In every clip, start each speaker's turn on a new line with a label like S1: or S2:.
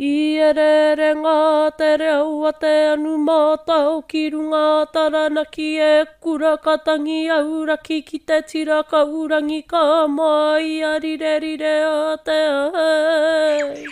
S1: I ereere ngā te reo a te anu mātao ki runga a Taranaki e kura ka tangi auraki ki te tira kaurangi ka māia rirerire a te ahei.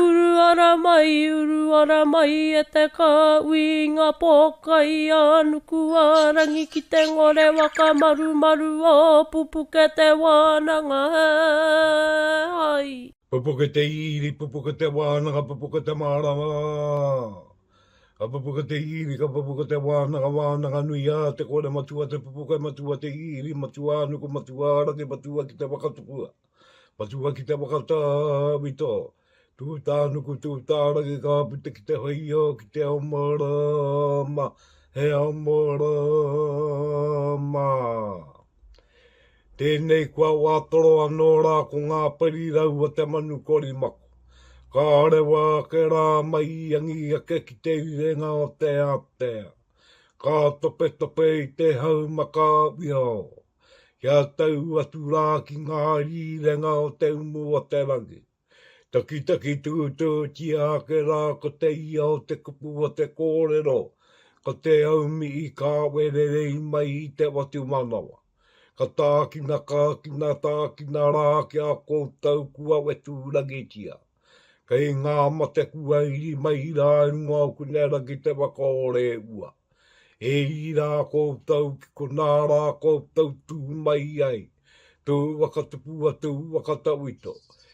S1: Uru ara mai, uru ara mai e te kāhui i ngā pōkai a nuku a rangi ki te ngore waka marumaru o Pupuke te wānanga hai.
S2: Pupuke te iri, pupuke te wānanga, pupuke te marama. Ka pupuke te iri, ka pupuke te wānanga, wānanga nui ā te kore matua te pupuke matua te iri, matua nuku, matua rangi, matua ki te waka tupua, matua ki te waka tāwito. Tū tā nuku, tū tā rangi, ka puta ki te whaio, ki te ao marama, he ao marama. Tēnei kua wātoro anō rā ko ngā parirau o te manu korimako. Ka rewa ake rā mai i angi ake ki te rirenga o te ātea. Ka topetope i te hau makawhio. Kia tau atu rā ki ngā rīrenga o te umu o te rangi. Takitaki tūtūtia ake rā ko te ia o te kupu o te kōrero, ko te aumihi kāwererei mai i te whatumanawa. Ka tākina kākina tākina rā ki a koutou kua wetūrangitia. Kei ngā mate kua iri mai rā i runga o Kunerangi te waka o Rēhua. E i rā koutou ki konā rā koutou tū mai ai, tū waka tupua tū waka tawhito,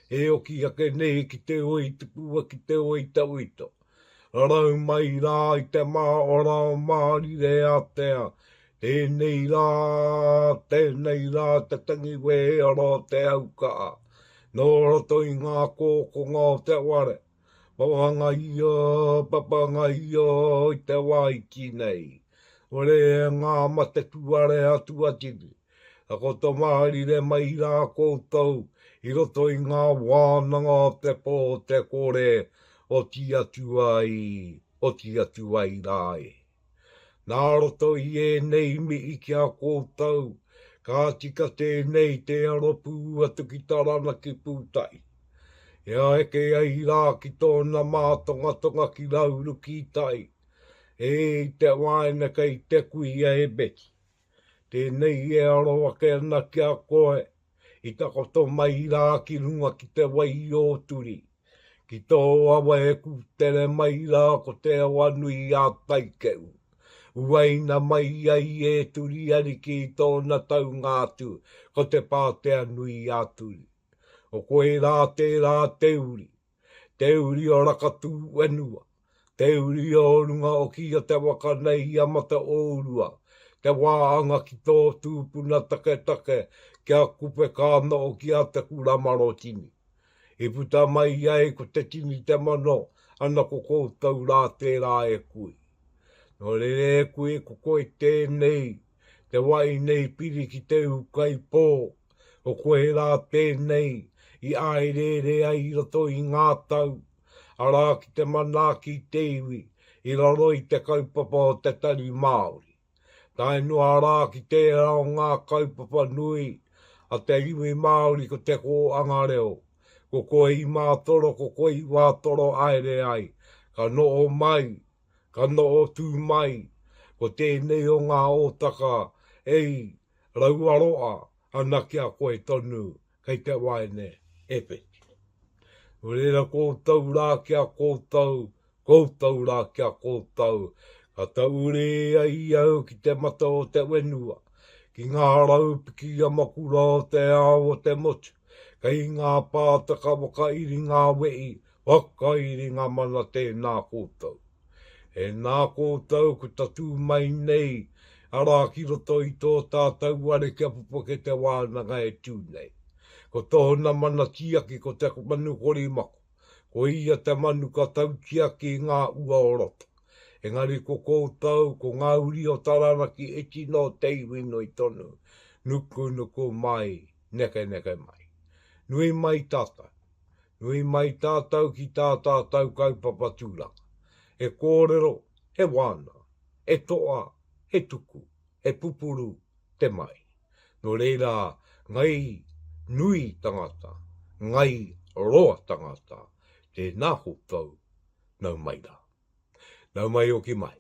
S2: e oki ake nei ki te oi tupua ki te oi tawhito. Rarau mai rā i te māora o Mārire Ātea, tēnei rā, tēnei rā te tangi wēora o te aukaha, nō roto i ngā kōkonga o te ware, Papanga ia, papanga ia i te wā iti nei. Ore e ngā mate tuare atu a Tini. Takoto mārire mai rā koutou i roto i ngā wānanga o te pō te kore oti atu ai, oti atu ai rā e. Nā roto i ēnei mihi ki a koutou, ka tika tēnei te aro pū atu ki Taranaki Pūtahi. Ia eke ai rā ki tōna mātongatonga ki Rauru ki tai, e i te waena kei te kuia e Betty. Tēnei e aro ake ana ki a koe, i takoto mai rā ki runga ki te wai o Turi, ki tō awa e kūtere mai rā ko te awa nui a Taikehu. Uaina mai ai e Turi Ariki i tōna taunga atu ko te pātea nui a Turi. Ko koe rā tērā te uri, te uri o Rakatūwhenua, te uri o runga o Kia te waka nei i a Mataourua, te wāanga ki tō tūpuna taketake kia kupe kānoo ki a Te Kura Marotini. I puta mai ai ko te tini te mano, ana ko koutou rā tērā e kui. Nō reira e kui ko koe tēnei, te wai nei piri ki te ūkaipō, Ko koe rā tēnei i āereere ai i roto i ngā tau, arā ki te manaaki i te iwi i raro i te kaupapa o te Tari Māori. Tae noa rā ki tērā o ngā kaupapa nui a te iwi Māori ko te kōanga reo, ko koe i mātoro, ko koe i wātoro haere ai, ka noho mai, ka noho tū mai, ko tēnei o ngā ōtaka e Rauaroa ana ki a koe tonu kei te waeine e Peti. Nō reira koutou rā ki a koutou, koutou rā ki a koutou, ka taure ai au ki te mata o te whenua, ki ngā raupiki amakura o te ao o te motu, kei ngā pātaka whakairi ngā wehi, whakairi ngā mana tēnā koutou. E nā koutou ko tatū mai nei, arā ki roto i tō tātou ware kia pupuke te wānanga e tū nei. Ko tōna mana tiaki ko te manu korimako, ko ia te manu ka tautiaki i ngā ua o roto. Engari ko koutou, ko ngā uri o Taranaki e tino te iwi nui tonu, nukunuku mai, nekeneke mai. Nui mai tātou. Nui mai tātou ki tā tātou kaupapa tūranga. He kōrero, he wānanga, he toa, he tuku, he pupuru te mahi. Nō reira, ngai nui tangata, ngai roa tangata. Tēnā koutou, nau mai rā. Nau mai hoki mai.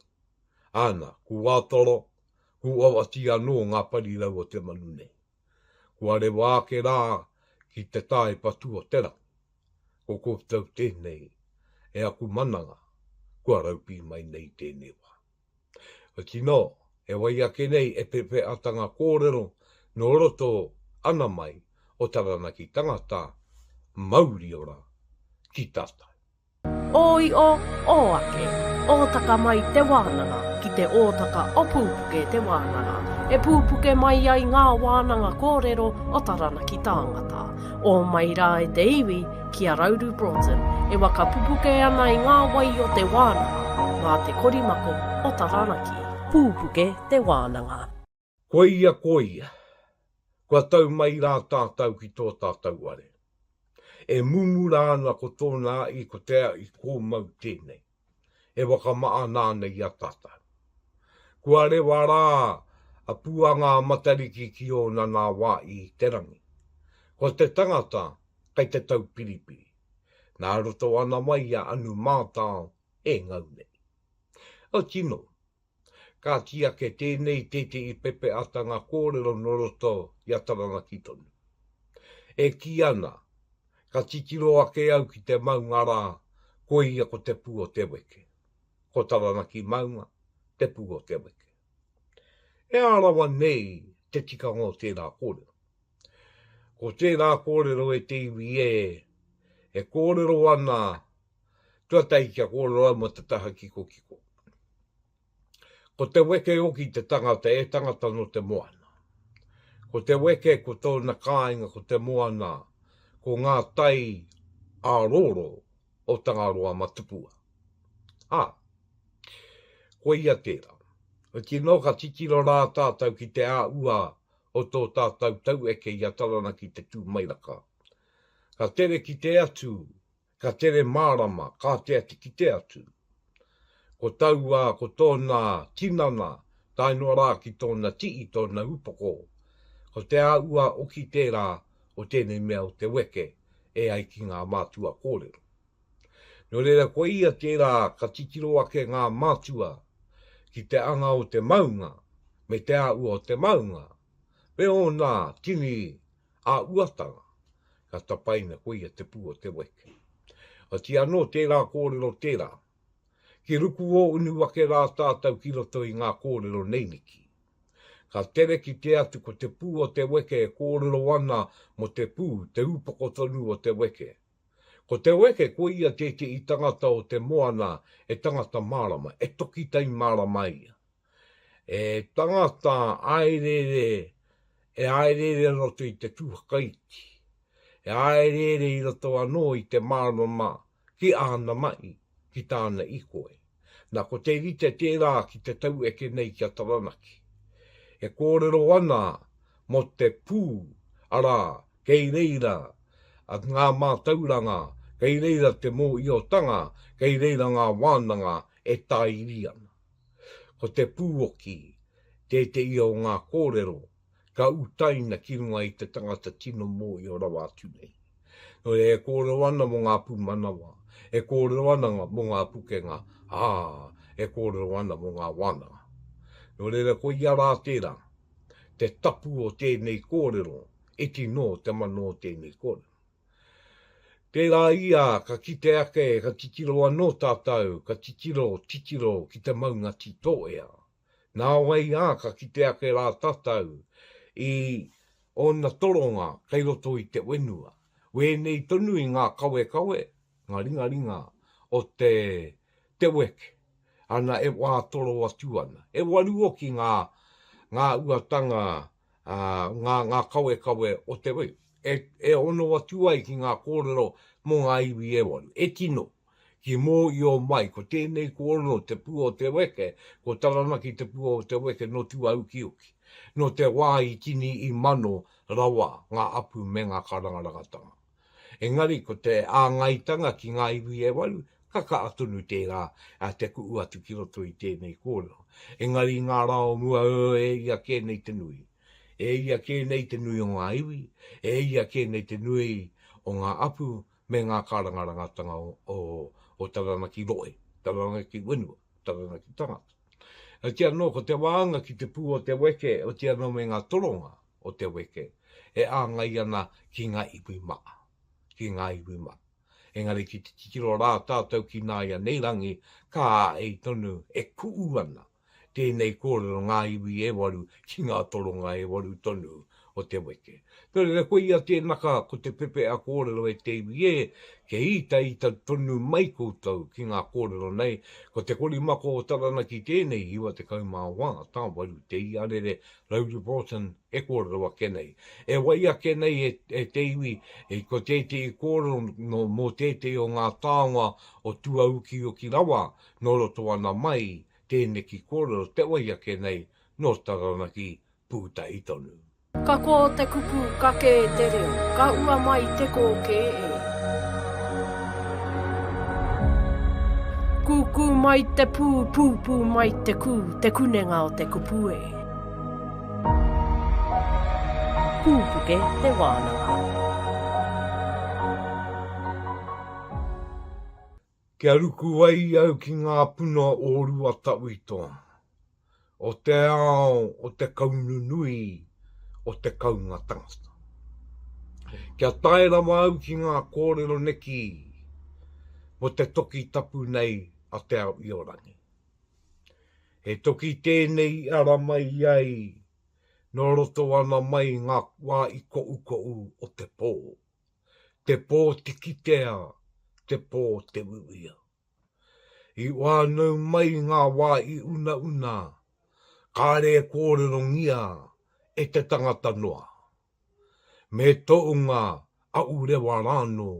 S2: Āna, ku ātoro, ku awati anō ngā parirau o te manu nei. Kua rewa ake rā ki te tae patu o te rangi. Ko koutou tēnei, e aku mananga, kua raupī mai nei tēnei wā. Otinō, e wai ake nei e pepeatanga kōrero nō roto ana mai o Taranaki tangata mauri ora ki tātou.
S1: Ō iʻo, ō ake, ōtaka mai te wānanga ki te ōtaka o Pūpuke te wānanga, e pūpuke mai ai ngā wānanga kōrero o Taranaki tāngata. Ō mai rā e te iwi ki a Rauru Broughton e waka pupuke ana i ngā wai o te wānanga mā te korimako o Taranaki. Pūpuke te wānanga.
S2: Koia, koia, kua tau mai rā tātou ki tō tātou ware. E mumura ana ko tōna aʻi ko te aʻi kōmau tēnei, e whakamaʻana ana i a tātou. Kua rewa rā a Puanga a Matariki ki ōna nā wā i te rangi. Ko te tangata kei te taupiripiri. Nā roto ana mai i a Anu Mātao e ngau nei. Otinō, Kāti ake tēnei tētehi pepeatanga kōrero nō roto i a Taranaki tonu. E kī ana, ka titiro ake au ki te maunga rā, koia ko te pū o te weke. Ko Taranaki maunga, te pū o te weke. He aha rawa nei te tikanga o tērā kōrero? Ko tērā kōrero e te iwi e, e kōrero ana Tuatahi kia kōrero au mō te taha kikokiko. Ko te weke hoki te tangata, e tangata nō te moana. Ko te weke ko tōna kāinga ko te moana, ko ngā tai ā-rōrō o Tangaroa Matupua. Ā, koia tērā. Otirā ka titiro rā tātou ki te ā-ua o tō tātou taueke i a Taranaki te Tūmairaka. Ka tere kite atu Ka tere mārama, kātea te kite atu. Ko taua, ko tōna tinana, tae noa rā ki tōna tii, tōna upoko. Ko te āua oki tērā o tēnei mea o te weke, e ai ki ngā mātua kōrero. Nō reira, koia tērā ka titiro ake ngā mātua ki te anga o te maunga, me te āua o te maunga, me ōna tini ā-uatanga, ka tapaina koia te pū o te weke. Oti anō tērā kōrero tērā, ki ruku ō unu ake rā tātou ki roto i ngā kōrero nei niki. Ka tere kite atu ko te pū o te weke e kōrero ana mō te pū, te upoko tonu o te weke. Ko te weke koia tētehi tangata o te moana e tangata mārama, e toki tai mārama ia. E tangata aereere, e aereere roto i te tūhakaiti, e aereere i roto anō i te mārama ki āna mahi, ki tāna ikoe. Na, ko te rite tērā ki te taueke nei ki a Taranaki. E kōrero ana mō te pū, arā, kei reira ngā mātauranga, kei reira te mōhiotanga, kei reira ngā wānanga e tāiri ana. Ko te pūoki tētehi o ngā kōrero ka utaina ki runga i te tangata tino mōhio rawa atu nei. Nō reira e kōrero ana mō ngā pūmanawa, e kōrero ana mō ngā pukenga, ā, e kōrero ana mō ngā wānanga. Nō reira koia rā tērā, te tapu o tēnei kōrero, iti nō te mano o tēnei kōrero. Tērā ia ka kite ake, ka titiro anō tātou, ka titiro, titiro ki te maunga Tītōea. Nāwai ā, ka kite ake rā tātou i ōna toronga kei roto i te whenua. Wēnei tonu i ngā kawekawe, ngā ringaringa o te te weke, ana e wā toro atu ana. E waru hoki ngā, ngā uatanga ā, ngā, ngā kawekawe o te wai, e, e ono atu ai ki ngā kōrero mō ngā iwi e waru. E tino, ki mōio mai, ko tēnei kōrero te pū o te weke, ko Taranaki te pū o te weke nō Tuaukiuki, nō te wā i tini i mano rawa ngā apu me ngā karangarangatanga. Engari ko te āngaitanga ki ngā iwi e waru, ka kaha tonu tērā te kuʻu atu ki roto i tēnei kōrero. Engari i ngā rā o mua, e ia kē nei te nui. E ia kē nei te nui o ngā iwi, e ia kē nei te nui o ngā apu. me ngā kārangarangatanga o, o, o Taranaki rohe, Taranaki whenua, Taranaki tangata. Oti anō ko te wāanga ki te pū o te weke, oti anō me ngā toronga o te weke, e āngai ana ki ngā iwi maha, ki ngā iwi maha. Engari ki te titiro rā tātou ki nāianei rangi, ka āhei tonu e ku'u ana tēnei kōrero ngā iwi e waru ki ngā toronga e waru tonu o te weke. Nō reira, koia tēnaka ko te pepea kōrero e te iwi e, kia itaita tonu mai koutou ki ngā kōrero nei, ko te korimako o Taranaki tēnei 94 tāwaru te iarere Rauru Broughton e kōrero ake nei. E wai ake nei e, e te iwi, e, ko tētehi kōrero no, mō tētehi o ngā taonga o tuaukiuki rawa nō roto ana mai tēneki kōrero te wai ake nei nō Taranaki pūtahi tonu.
S1: Ka kō te kupu, ka kē te reo, ka ua mai te kōkē e. Kūkū mai te pū, pūpū mai te kū, te kunenga o te kupu e. Pūpuke te wānanga.
S2: Kia ruku ai au ki ngā puna o Ruatauito, o te ao o te kaununui o te kaunga tangata. Kia tae rawa au ki ngā kōrero neki mō te toki tapu nei a Te Ao-i-o-Rangi. He toki tēnei i ara mai ai nō roto ana mai ngā wā i koʻukoʻu o te pō. Te pō te kitea, te pō te wiwia. I whānau mai ngā wā i unauna, kāre e kōrerongia e te tangata noa. Me tounga a Urewa rānō,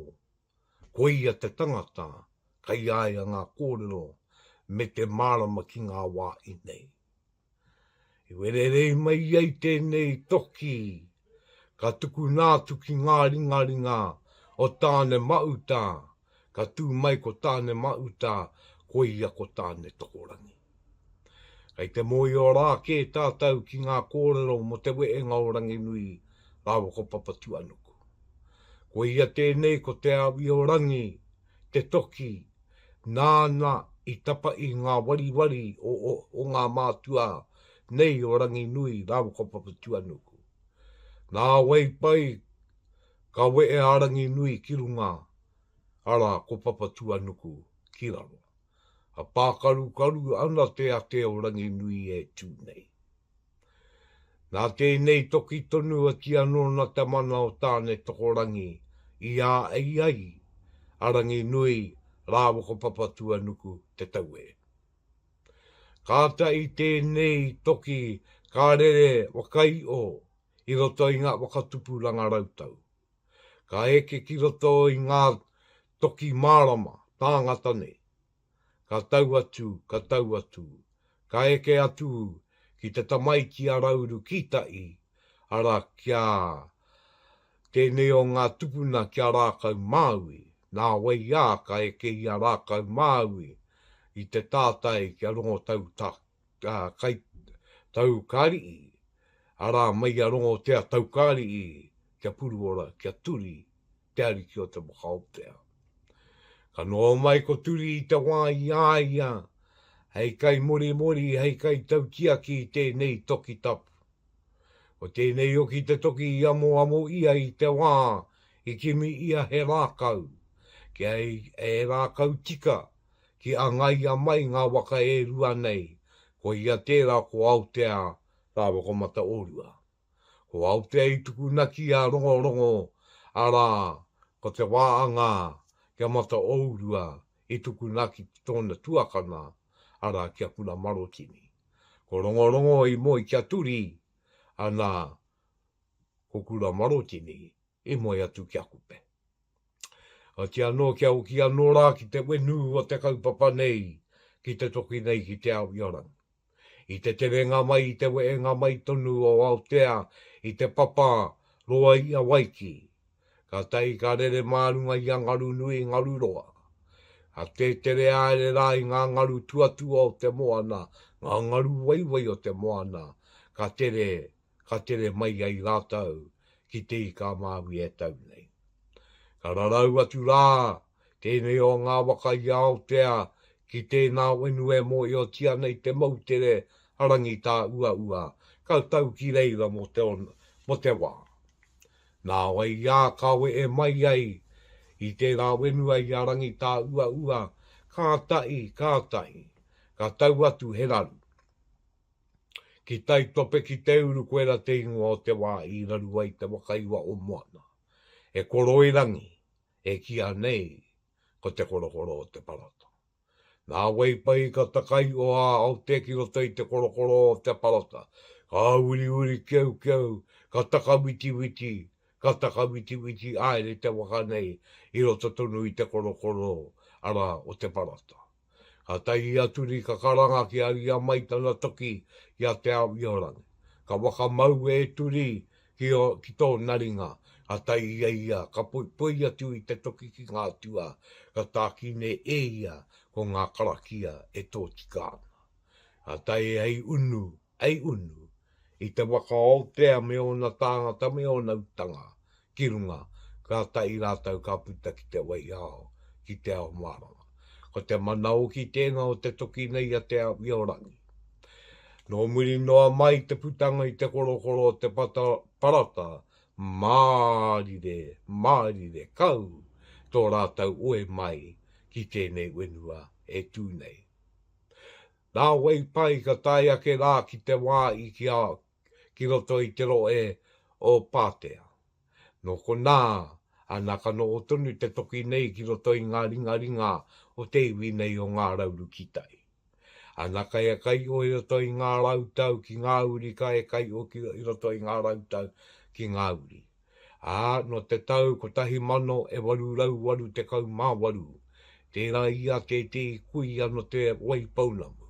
S2: koia te tangata kai a ia ngā kōrero me te mārama ki ngā wā i nei. I wererei mai ai tēnei toki, ka tukuna atu ki ngā ringaringa o Tāne-ma-uta, ka tū mai ko Tāne-ma-uta, koia ko Tāne-tokorangi. Kei te mōhio rā kē tātou ki ngā kōrero mō te wehenga o Ranginui rāua ko Papatuanuku. Koia tēnei ko Te Awi-o-Rangi, te toki, nāna i tapa i ngā wariwari o, o, o ngā mātua nei o Ranginui rāua ko Papatuanuku. Nā wai pai ka wehe a Ranginui ki runga, arā, ko Papatuanuku ki raro. A pākarukaru ana te ate o Ranginui e tū nei. Nā tēnei toki tonu oti anō nā te mana o Tāne Tokorangi i āei ai a Ranginui rāua ko Papatuanuku te tauē. Kātahi tēnei toki ka rere whakaiʻo i roto i ngā whakatupuranga rautau. Ka eke ki roto i ngā toki mārama tāngata nei. Ka tau atu, ka tau atu, ka eke atu ki te tamaiti a Rauru Kītaʻi, arā, kia tēnei o ngā tupuna ki a Rākau Māui, nā wai ā ka eke i a Rākau Māui i te tātai ki a Rongotau Kai Taukāriʻi, arā, mai i a Rongotea Taukāriʻi kia Puruora, kia Turi te ariki o te waka Aotea. Ka noho mai ko Turi i te wā i a ia hei kaimorimori, hei kaitautiaki i tēnei toki tapu. Ko tēnei hoki te toki i amoamo ia i te wā i kimi ia he rākau, kia he rākau tika ki angaia mai ngā waka e rua nei, koia tērā ko Aotea rāua ko Mataorua. Ko Aotea i tukuna ki a Rongorongo, arā, ko te wāanga kia Mataourua i tukuna ki tōna tuakana, arā, ki a Kuramarotini. Ko Rongorongo i moe ki a Turi, ana, ko Kuramarotini i moe atu ki a Kupe. Oti anō kia hoki anō rā ki te wenu o te kaupapa nei, ki te toki nei ki Te Ao-i-o-Rangi. I te terenga mai, i te wehenga mai tonu o Aotea i te papa roa i Hawaiki, kātahi ka rere mā runga i a Ngarunui, Ngaruroa. Ka tētere haere rā i ngā ngaru tuatua o te moana, ngā ngaru waiwai o te moana, ka tere, ka tere mai ai rātou ki Te Ika-a-Māui e tau nei. Ka rarau atu rā tēnei o ngā waka i Aotea ki tēnā whenua e mōhiotia nei te moutere a Rangitāuaua, ka tau ki reira mō te, mō te wā. Nāwai ā ka wehe mai ai i tērā whenua i a Rangitāuaua, kātahi, kātahi, ka tau atu he raru. Ki Taitope ki te uru koira te ingoa o te wā i raru ai te waka iwa o Moana. E Koroirangi e kīa nei ko te korokoro o te parata. Nā wai pai ka takaiho a Aotea ki roto i te korokoro o te parata, ka uriuri keukeu, ka takawitiwiti, ka takawitiwiti haere te waka nei i roto tonu i te korokoro, arā, o te parata. Ka tae a Turi ka karanga kia ria mai tana toki ki a Te Āwhiorangi. Ka whakamau e Turi ki, ki tōna ringa, ka tae i a ia, ka poipoi atu i te toki ki ngā atua, ka tākine e ia ko ngā karakia e tōtika ana. Ka tae hei unu, hei unu, i te waka Aotea me ōna tāngata me ōna utanga ki runga, kātahi rātou ka puta ki te wai ao, ki te ao mārama. Ko te mana hoki tēnā o te toki nei a Te Āwhiorangi. Nō muri noa mai te putanga i te korokoro o te pata, parata, mārire, mārire kau tō rātou oe mai ki tēnei whenua e tū nei. Nā wai pai ka tae ake rā ki te wā i ki a, ki roto i te rohe o Pātea. Nō konā, ana ka noho tonu te toki nei ki roto i ngā ringaringa o te iwi nei o Ngā Rauru ki tai. Ana kai a Kai'o i roto i ngā rautau ki ngā uri kai a Kai'o ki i roto i ngā rautau ki ngā uri. Ā, nō te tau 1888, tērā ia tētehi kuia nō Te Waipounamu,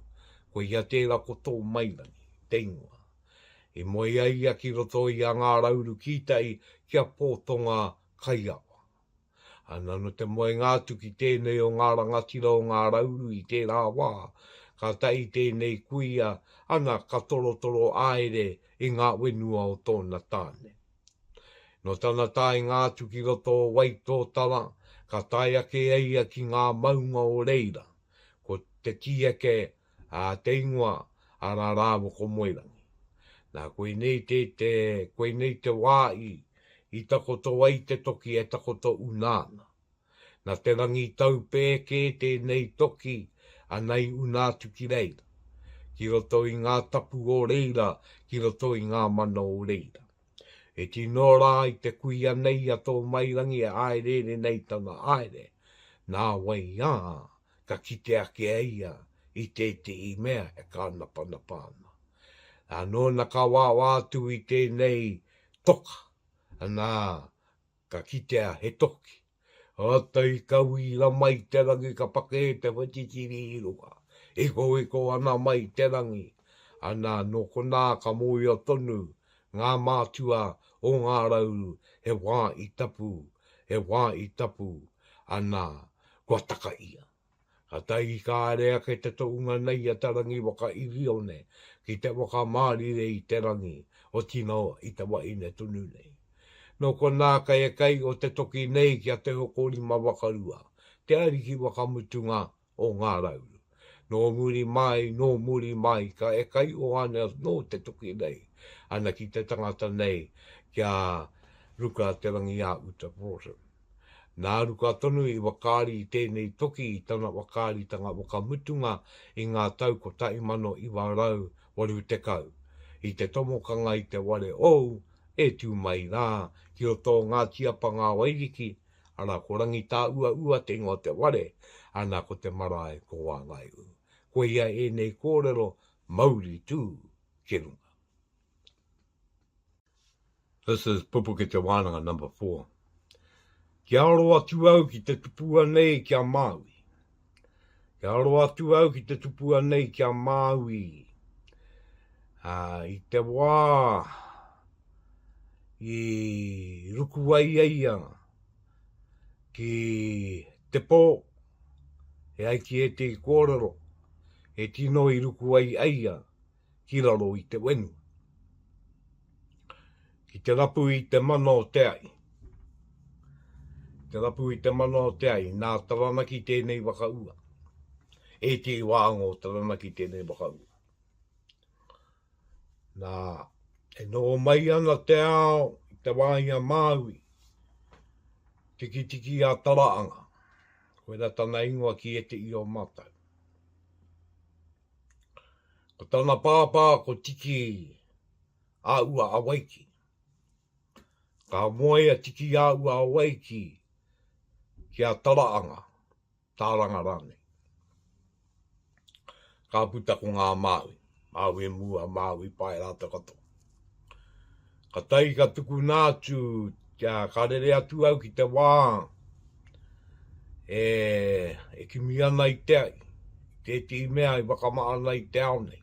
S2: koia tērā ko Tōmairangi te ingoa. I moe ai ia ki roto i a Ngā Rauru Kītai ki a Pōtonga Kaiawa. Ana, nō te moenga atu ki tēnei o ngā rangatira o Ngā Rauru i tērā wā, kātahi tēnei kuia, ana, ka torotoro āere i ngā whenua o tōna tāne. Nō tana taenga atu ki roto o Waitōtara, ka tae ake a ia ki ngā maunga o reira, ko Te Tīeke ā, te ingoa, arā rāua ko Moerangi. Nā, koinei te, te, koinei te wā i, i takoto ai te toki e takoto una ana. Nā te rangi taupē kē tēnei toki, ana i una atu ki reira, ki roto i ngā tapu o reira, ki roto i ngā mana o reira. E tino rā i te kuia nei a Tōmairangi e hāereere nei tana haere, nā wai ā, ka kite ake a ia i tētehi mea e kānapanapa ana. Ā, nōna ka wāwā atu i tēnei toka, anā, ka kitea he toki. Ātahi ka wīra mai te rangi ka pakē te whatitiri i runga. Ikoiko ana mai te rangi, anā, nō konā ka mōhio tonu ngā mātua o Ngā Rauru he wā i tapu, he wā i tapu, anā, kua taka ia. Ka tae ka haere ake te tohunga nei a Tarangi waka irione ki te whakamārire i te rangi, otirā i te wahine tonu nei. Nō konā kei a kai o te toki nei ki a Te Hokorima Wakarua, te ariki whakamutunga o Ngā Rauru. Nō muri mai, nō muri mai, ka eka iho ana nō te toki nei, ana ki te tangata nei kia Ruka Te Rangiāuta Broughton. Nā Ruka tonu i whakaari i tēnei toki i tana whakaaritanga whakamutunga i ngā tau 1980, i te tomokanga i te ware ou e tū mai rā ki roto o Ngāti Apa Ngā Wairiki, arā, ko Rangitāuaua te ingoa o te ware, ana ko te marae ko Wāngaeū. Koia ēnei kōrero mauri tū ki runga. This is Pupuke Te Wānanga number 4. Kia aro atu au ki te tupua nei ki a Māui. Kia aro atu au ki te tupua nei ki a Māui. Ā, i te wā i ruku ai a ia ki te pō, e ai ki ētehi kōrero, he tino i ruku ai a ia ki raro i te whenua. Ki te rapu i te mana o te ai. Te rapu i te mana o te ai, nā Taranaki tēnei waka ua. Ētehi wāhanga o Taranaki tēnei waka ua. Nā, e noho mai ana te ao i te wā i a Māui, Tikitiki a Taraanga, koirā tana ingoa ki ētehi o mātou. Ko tana pāpā ko Tiki a Ua Awaiki. Ka moe a Tiki a Ua Awaiki ki a Taraanga, Tāranga rānei. Ka puta ko ngā Māui, Māui mua, Māui pae rātou katoa. Ka tae ka tukuna atu, kia ka rere atu au ki te wā e, e kimi ana i te ai, tētehi mea i whakamaha ana i te ao nei.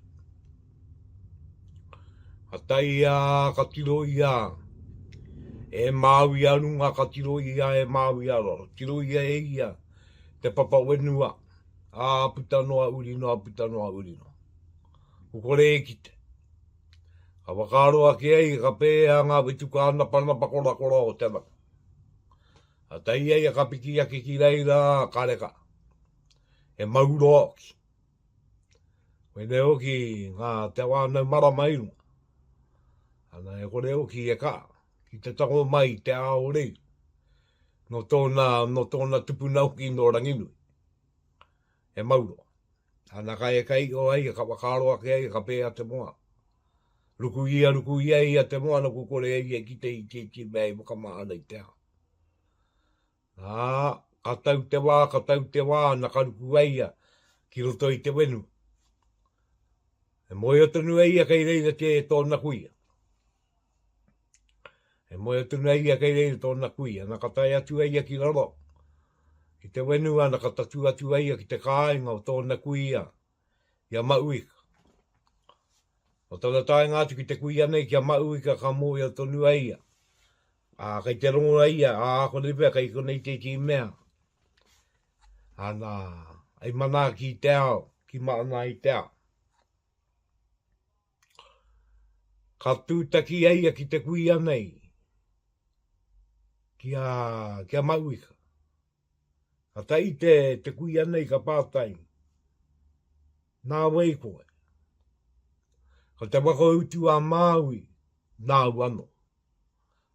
S2: Ka tae a, ka tiro ia e Māui a runga, ka tiro ia e Māui a raro, tiro ia e ia te papa whenua, ā, puta noa uri noa, puta noa uri noa. Ko kore e kite. Ka whakaaro ake ai ka pēhea ngā whetu kānapanapa korakora o te rangi. Ka tae ia ia ka piki ake ki reira, ka reka. He mau roa hoki. Koinei hoki ngā te whānau marama i runga. Ana e kore hoki e kaha ki te tango mai i te ao rei. Nō tōna, nō tōna tupuna hoki nō Ranginui. He mau roa. Ana ka eka iho ai, ka whakaaro ake ai, ka pēhea te moana. Ruku ia, ruku ia ia te moana, ku kore ai e kite i tētehi mea i whakamahana i te ao. Ā, ka tau te wā, ka tau te wā, na ka ruku ai ia ki roto i te whenua. E mōhio tonu ai ia kei reira te tōna kuia. E moe atu nei ia kei reira tōna kuia, na ka tae atu ai ia ki raro, ki te whenua, na ka tatū atu ai ia ki te kāinga o tōna kuia, i a Mauika. No tana taenga atu ki te kuia nei ki a Mauika ka mōhio tonu ai ia. Ā, kei te rongo ai ia, ā, konei pea kei konei tētehi mea. Ana, hei manaaki i te ao, ki maana i te ao. Ka tūtaki a ia ki te kuia nei, ki a, ki a Mauika. Ka tae te, te kuia nei ka pātai, Nā wai koe? Ko te whakautu a Māui, Nāu anō.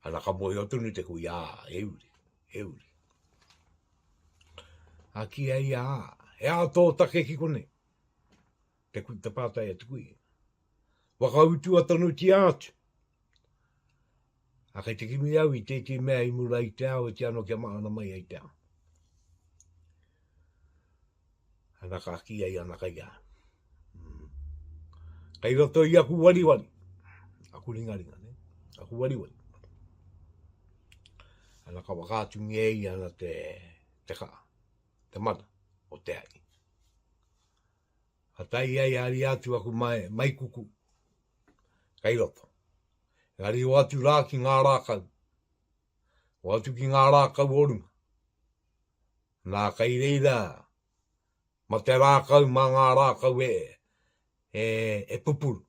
S2: Ana ka mōhio tonu te kuia, ā, he uri, he uri. A ki a ia, ā, he aha tō take ki konei? Te, te pātai a te kuia. Whakautua tonutia atu. A kei te kimi au i tētehi mea i mura i te ao e te ano kia mahana mai ai te ao. Ana ka ki ai ana kai a. Mm. Kei roto i aku wariwari. Aku ringaringa, ne? Aku wariwari. Ana ka whakaatungia e ia ana te, te kaa, te mana o te ai. Ka tae ai aria atu aku maikuku kei roto. Engari hoatu rā ki ngā rākau. Hoatu ki ngā rākau o runga. Nā kei reira ma te rākau, mā ngā rākau e, e, e pupuru.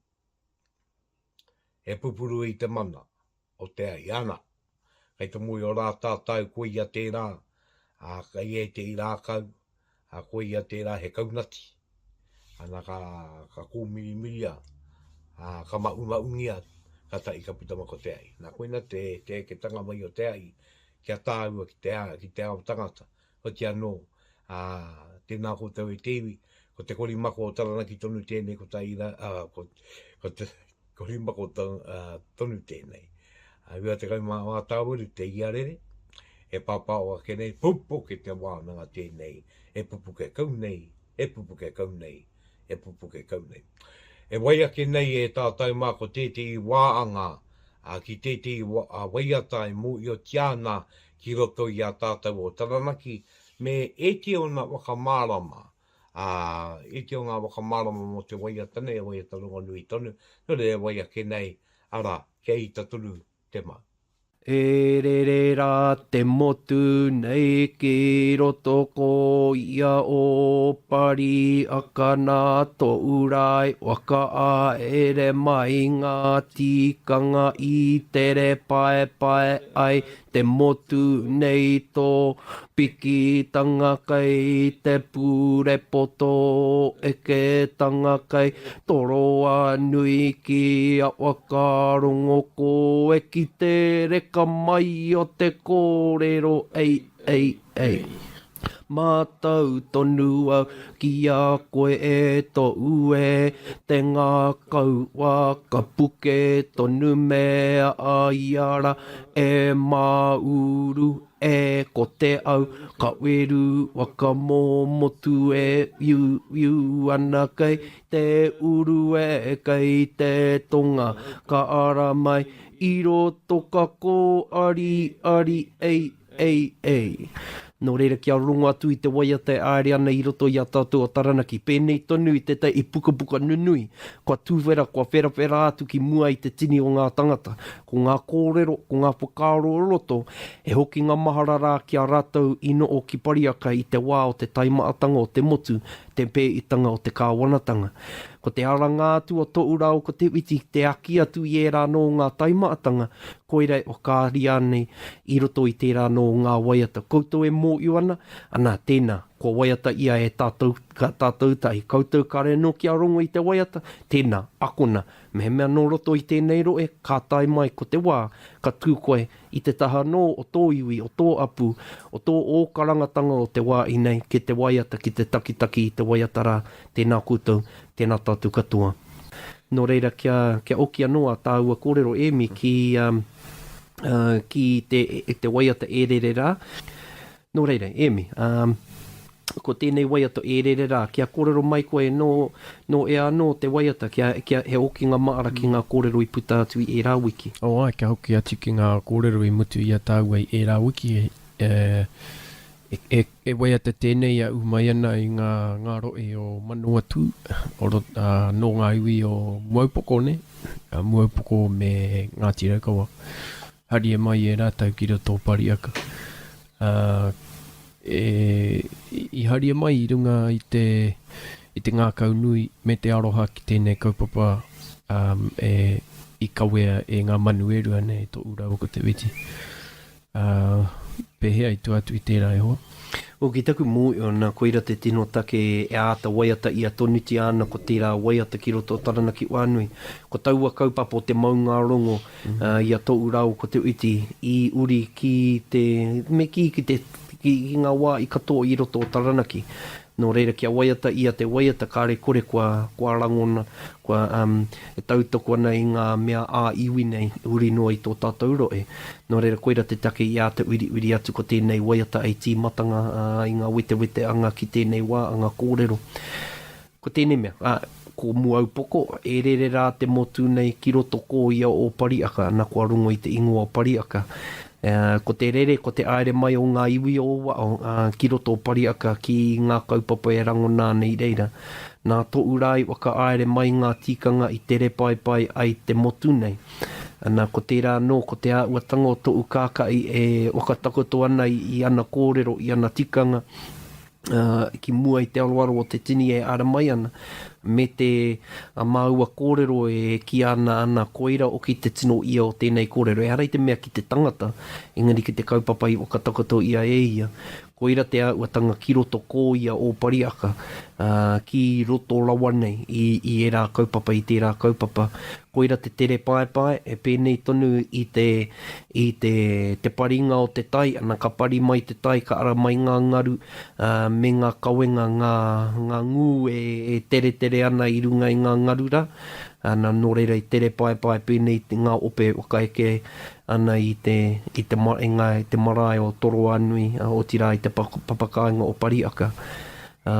S2: E pupuru i te mana o te ai. Ana, kei te mōhio rā tātou koia tērā, ā, kei ētehi rākau, ā, koia tērā he kaunati. Ana ka, ka kōmirimiria, ā, ka maʻumaʻungia, kātahi ka puta mai ko te ai. Nā, koina te, te eketanga mai o te ai ki a tāua, ki te, ki te ao tangata. Oti anō, ā, tēnā koutou e te iwi, ko te korimako o Taranaki tonu tēnei, ko Taira, ā, ko, ko te korimako tonu tēnei. Ā, 28 te iarere, e pāpāo ake nei, pupuke te wānanga tēnei, e pupuke kau nei, e pupuke kau nei, e pupuke kau nei. E wai ake nei e tātou mā ko tētehi wāanga ki tētehi waiata e mōhiotia ana ki roto i a tātou o Taranaki me ētehi o ngā whakamārama, ā, ētehi o ngā whakamārama mō te waiata nei, he waiata rongonui tonu, nō reira e wai ake nei, arā, kia ita tonu te mau.
S3: E rere rā te motu nei ki roto ko ia o pari aka nā tōu rae waka āere mai ngā tikanga i tere paepae ai. te motu nei tō pikitanga kei te pūrepo tō eketanga kei Toroanui ki a whakarongo koe ki te reka mai o te kōrero ei ei ei. Mātau tonu au ki a koe e toʻu e te ngākau whakapuke tonu me a ia ra e māuru e ko te au ka weru whakamomotu e whiuwhiu ana kei te uru e kei te tonga ka ara mai i roto ka kōariari ei Ei, ei. Nō reira, kia rongo atu i te waiata e āere ana i roto i a tātou o Taranaki, pēnei tonu i tētahi pukapuka nunui, kua tuwhera, kua wherawhera atu ki mua i te tini o ngā tangata. Ko ngā kōrero, ko ngā whakaaro o roto, e hokinga mahara rā ki a rātou i noho ki Pariaka i te wā o te taimaatanga o te motu, te pēitanga o te kāwanatanga. Ko te aranga atu o toʻu rā o ko Te Whiti, te aki atu i ērā anō o ngā taimaatanga, koira e whakaaria nei i roto i tērā anō o ngā waiata. Koutou e mōio ana, ana, tēnā, kua waiata ia e tātou, ka tātou tahi. Koutou kāre anō kia rongo i te waiata, tēnā, akona. Mehemea nō roto i tēnei rohe, ka tae mai ko te wā, ka tū koe i te taha anō o tō iwi, o tō apu, o tō ō karangatanga o te wā inei, ki te waiata, ki te takitaki i te waiata rā, tēnā koutou, tēnā tātou katoa. Nō reira, kia, kia oki anō ā tāua kōrero, Ēmi, ki, ki te, te waiata E Rere Rā. Nō reira, Ēmi, ko tēnei waiata E Rere Rā, kia kōrero mai koe nō, nō ea anō te waiata, kia, kia, he okinga māra ki ngā kōrero i puta atu i ērā wiki.
S4: Oh, āe, kia hoki atu ki ngā kōrero i mutu i a tāua i ērā wiki, e, E, e waiata tēnei a ū mai ana i ngā, ngā rohe o Manawatū, o ro, ā, nō ngā iwi o Muaupoko, nē? A Muaupoko me Ngāti Raukawa. Haria mai e rātou ki roto o Pariaka. Ā, e, i haria mai i runga i te, i te ngākau nui me te aroha ki tēnei kaupapa, ā, e, i kawea e ngā manu e rua nei, tō Ū rāua ko Te Witi. Ā, pēhea i tua atu i tērā e hoa?
S3: O, ki taku mōhio, nā, koira te tino take e āta waiata ia tonutia ana ko tērā waiata ki roto o Taranaki Whānui. Ko taua kaupapa o te maungārongo i a Toʻu rāua ko Te Uiti i uri ki te, me kī ki te, ki ngā wā i katoa i roto o Taranaki. Nō reira, kia waiata ia te waiata, kāre kore kua, kua rangona, kua, um, e tautoko ana i ngā mea ā-iwi nei, huri noa i tō tātou rohe. Nō reira, koira te take i āta uriuri atu ko tēnei waiata hei tīmatanga i ngā weteweteanga ki tēnei wā, anga kōrero. Ko tēnei mea, ā, ko Muaupoko, e rere rā te motu nei ki roto ko ia o Pariaka, ana kua rongo i te ingoa o Pariaka. Ā, ko te rere, ko te aere mai o ngā iwi o waho, ā, ki roto o Pariaka ki ngā kaupapa e rangona ana i reira. Nā toʻu rā i whakaaere mai ngā tikanga i tere paepae ai te motu nei. Ana, ko tērā anō, ko te āhuatanga o toʻu kākaʻi e whakatakoto ana i ana kōrero, i ana tikanga, ki mua i te aroaro o te tini e ara mai ana, me te a māua kōrero e kīia ana ana koira oki te tino ia o tēnei kōrero. Ehara i te mea ki te tangata, engari ki te kaupapa i whakatakoto ia e ia. Koira te āhuatanga ki roto ko ia o Pariaka, ā, ki roto rawa nei i, i ērā kaupapa, i tērā kaupapa. Koira te tere paepae, e pēnei tonu i te, i te, te paringa o te tai, ana ka pari mai te tai, ka ara mai ngā ngaru, ā, me ngā kawenga, ngā, ngā ngū e, e teretere ana i runga i ngā ngaru rā, ana, nō reira i tere paepae pēnei te, ngā ope whakaeke ana i te, i te, i ngā, i te marae o Toroanui, ā, otirā i te pa, papakāinga o Pariaka. Ā,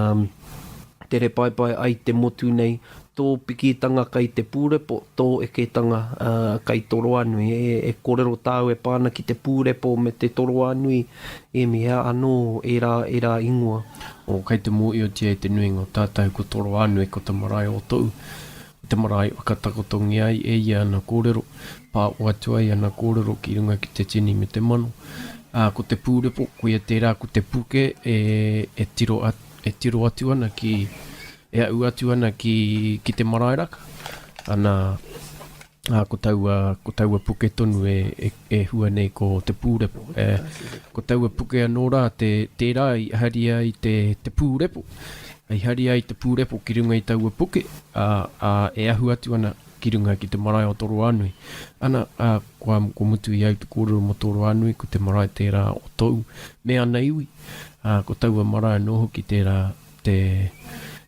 S3: tere paepae ai te motu nei, tō pikitanga kai te pūrepo, tō eketanga kai Toroanui. E kōrero tāu e pā ana ki te pūrepo me te Toroanui, Emi, he aha anō ērā, ērā ingoa?
S4: Oh, kei te mōhiotia e te nuinga o tātou ko Toroanui ko te marae o Toʻu, ko te marae i whakatakotongia ai e ia ana kōrero, pāo atu ai ana kōrero ki runga ki te tini me te mano. Ā, ko te pūrepo, koia tērā ko te puke e, e tiro atu, e tiro atu ana ki, e aʻu atu ana ki, ki te marae raka. Ana, Ā, ko taua, ko taua puke tonu e, e, e hua nei ko Te Pūrepo. E, ko taua puke anō rā te, tērā i haria ai te, te pūrepo. I haria ai te pūrepo ki runga i taua puke, ā, ā, e ahu atu ana ki runga ki te marae o Toroānui. Ana, ā, kua, kua mutu i au te kōrero mō Toroānui, ko te marae tērā o Tou me ana iwi. Ā, ko taua marae anō hoki tērā te,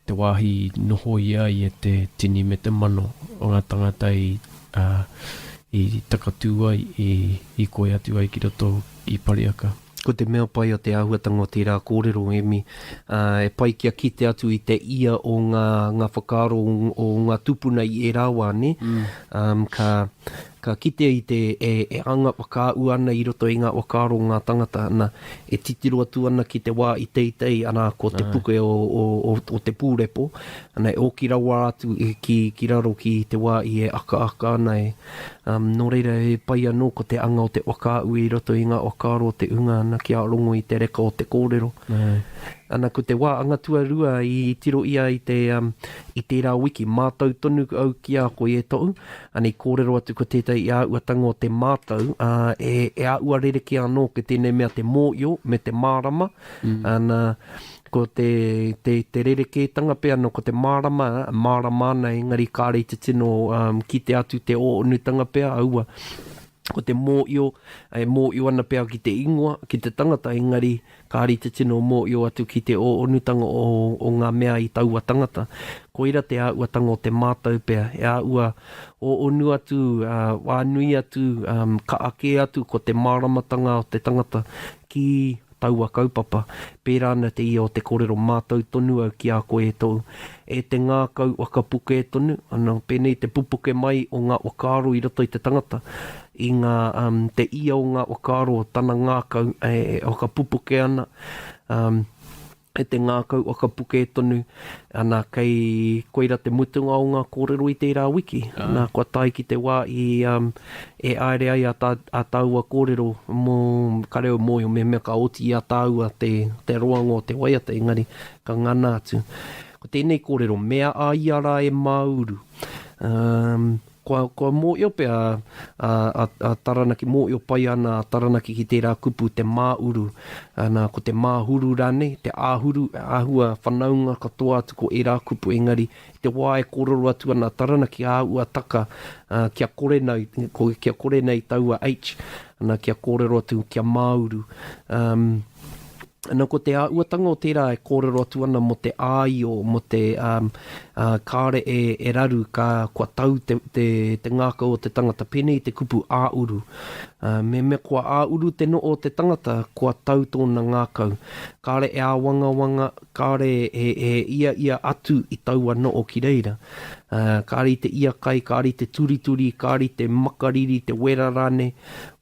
S4: te wāhi i nohoia ai e te tini me te mano o ngā tangata i, ā, i takatū ai, i, i koe atu ai ki roto i Pariaka.
S3: Ko te mea pai o te āhuatanga o tērā kōrero, Emi, ā, e pai kia kite atu i te ia o ngā, ngā whakaaro o ngā tūpuna i ērā wā, nē? Ā, ka, Ka kitea i te e, e anga whakaū ana i roto i ngā whakaaro o ngā tangata, ana, e titiro atu ana ki te wā i teitei, ana, ko te puke o, o, o, o te pūrepo, ana, e oki rawa atu ki, ki raro ki te wā i e akaaka ana e. Um, nō reira, he pai anō ko te anga o te whakaū i roto i ngā whakaaro o te unga, ana, kia rongo i te reka o te kōrero. Ana, ko te wā anga tuarua i tiro ia i te, um, i tērā wiki, mātau tonu au ki a koe e To'u, Ana i kōrero atu ko tētahi i āhuatanga o te mātau, ā, e, e āhua rerekē anō ki tēnei mea te mōio me te mārama, mm. ana, ko te, te, te rerekētanga pea no ko te mārama, mārama ana engari kāre i te tino um, kite atu te ōonutanga pea aua ko te mōio, e mōio ana pea ki te ingoa, ki te tangata, engari Kāore i te tino mōhio atu ki te ōonutanga o, o ngā mea i taua tangata. Koira te āhuatanga o te mātau pea, he āhua ōonu atu, ā, wā nui atu, ā, kaha kē atu ko te māramatanga o te tangata ki taua kaupapa. Pērā ana te ia o te kōrero mātau tonu au ki a koe e tōu, e te ngākau whakapuke tonu, ana, pēnei te pupuke mai o ngā whakaaro i roto i te tangata. i ngā, um, te ia o ngā whakaaro o tana ngākau e whakapupuke ana, um, e te ngākau whakapuke tonu, ana, kei koira te mutunga o ngā kōrero i tērā wiki. Ah. Ana, kua tae ki te wā i, um, e aere ai a, tā, a tāua kōrero mō, ka reo mōhio mehemea ka oti i a tāua te, te roanga o te waiata, engari ka ngana atu. Ko tēnei kōrero, mea a ia rā e māuru. Um, Kua, kua mōio pea a, a, a Taranaki, mōio pai ana a Taranaki ki tērā kupu te māuru, ana, ko te māhuru rānei, te āhuru, āhua whanaunga katoa atu ko ērā kupu, engari i te wā e kōrero atu ana a Taranaki, āhua taka, ā, kia kore nei, ko, kia kore nei taua H, ana, kia kōrero atu, kia māuru. Um, Ana, ko te āhuatanga o tērā e kōrero atu ana mō te āio, mō te, um, uh, kāore e, e raru, ka, kua tau te, te, te ngākau o te tangata, pēnei i te kupu āuru. Uh, mehemea kua āuru te noo o te tangata, kua tau tōna ngākau. Kāore e āwangawanga, kāore e, e ia ia atu i taua noo ki reira. Uh, kāore i te ia kai, kāore i te turituri, kāore i te makariri, te wera rānei,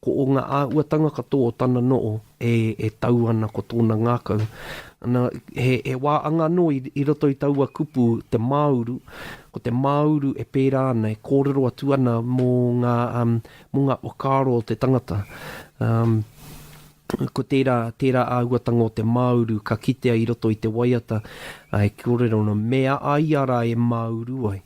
S3: ko o ngā āhuatanga katoa o tana noo, e, e tau ana ko tōna ngākau. Ana, he, he wā anga anō i, i roto i taua kupu te māuru, ko te māuru e pērā ana, e kōrero atu ana mō ngā, um, mō ngā whakaaro o te tangata. Um, ko tērā, tērā āhuatanga o te māuru ka kitea i roto i te waiata, e kōrero ana, me a a ia rā e māuru ai.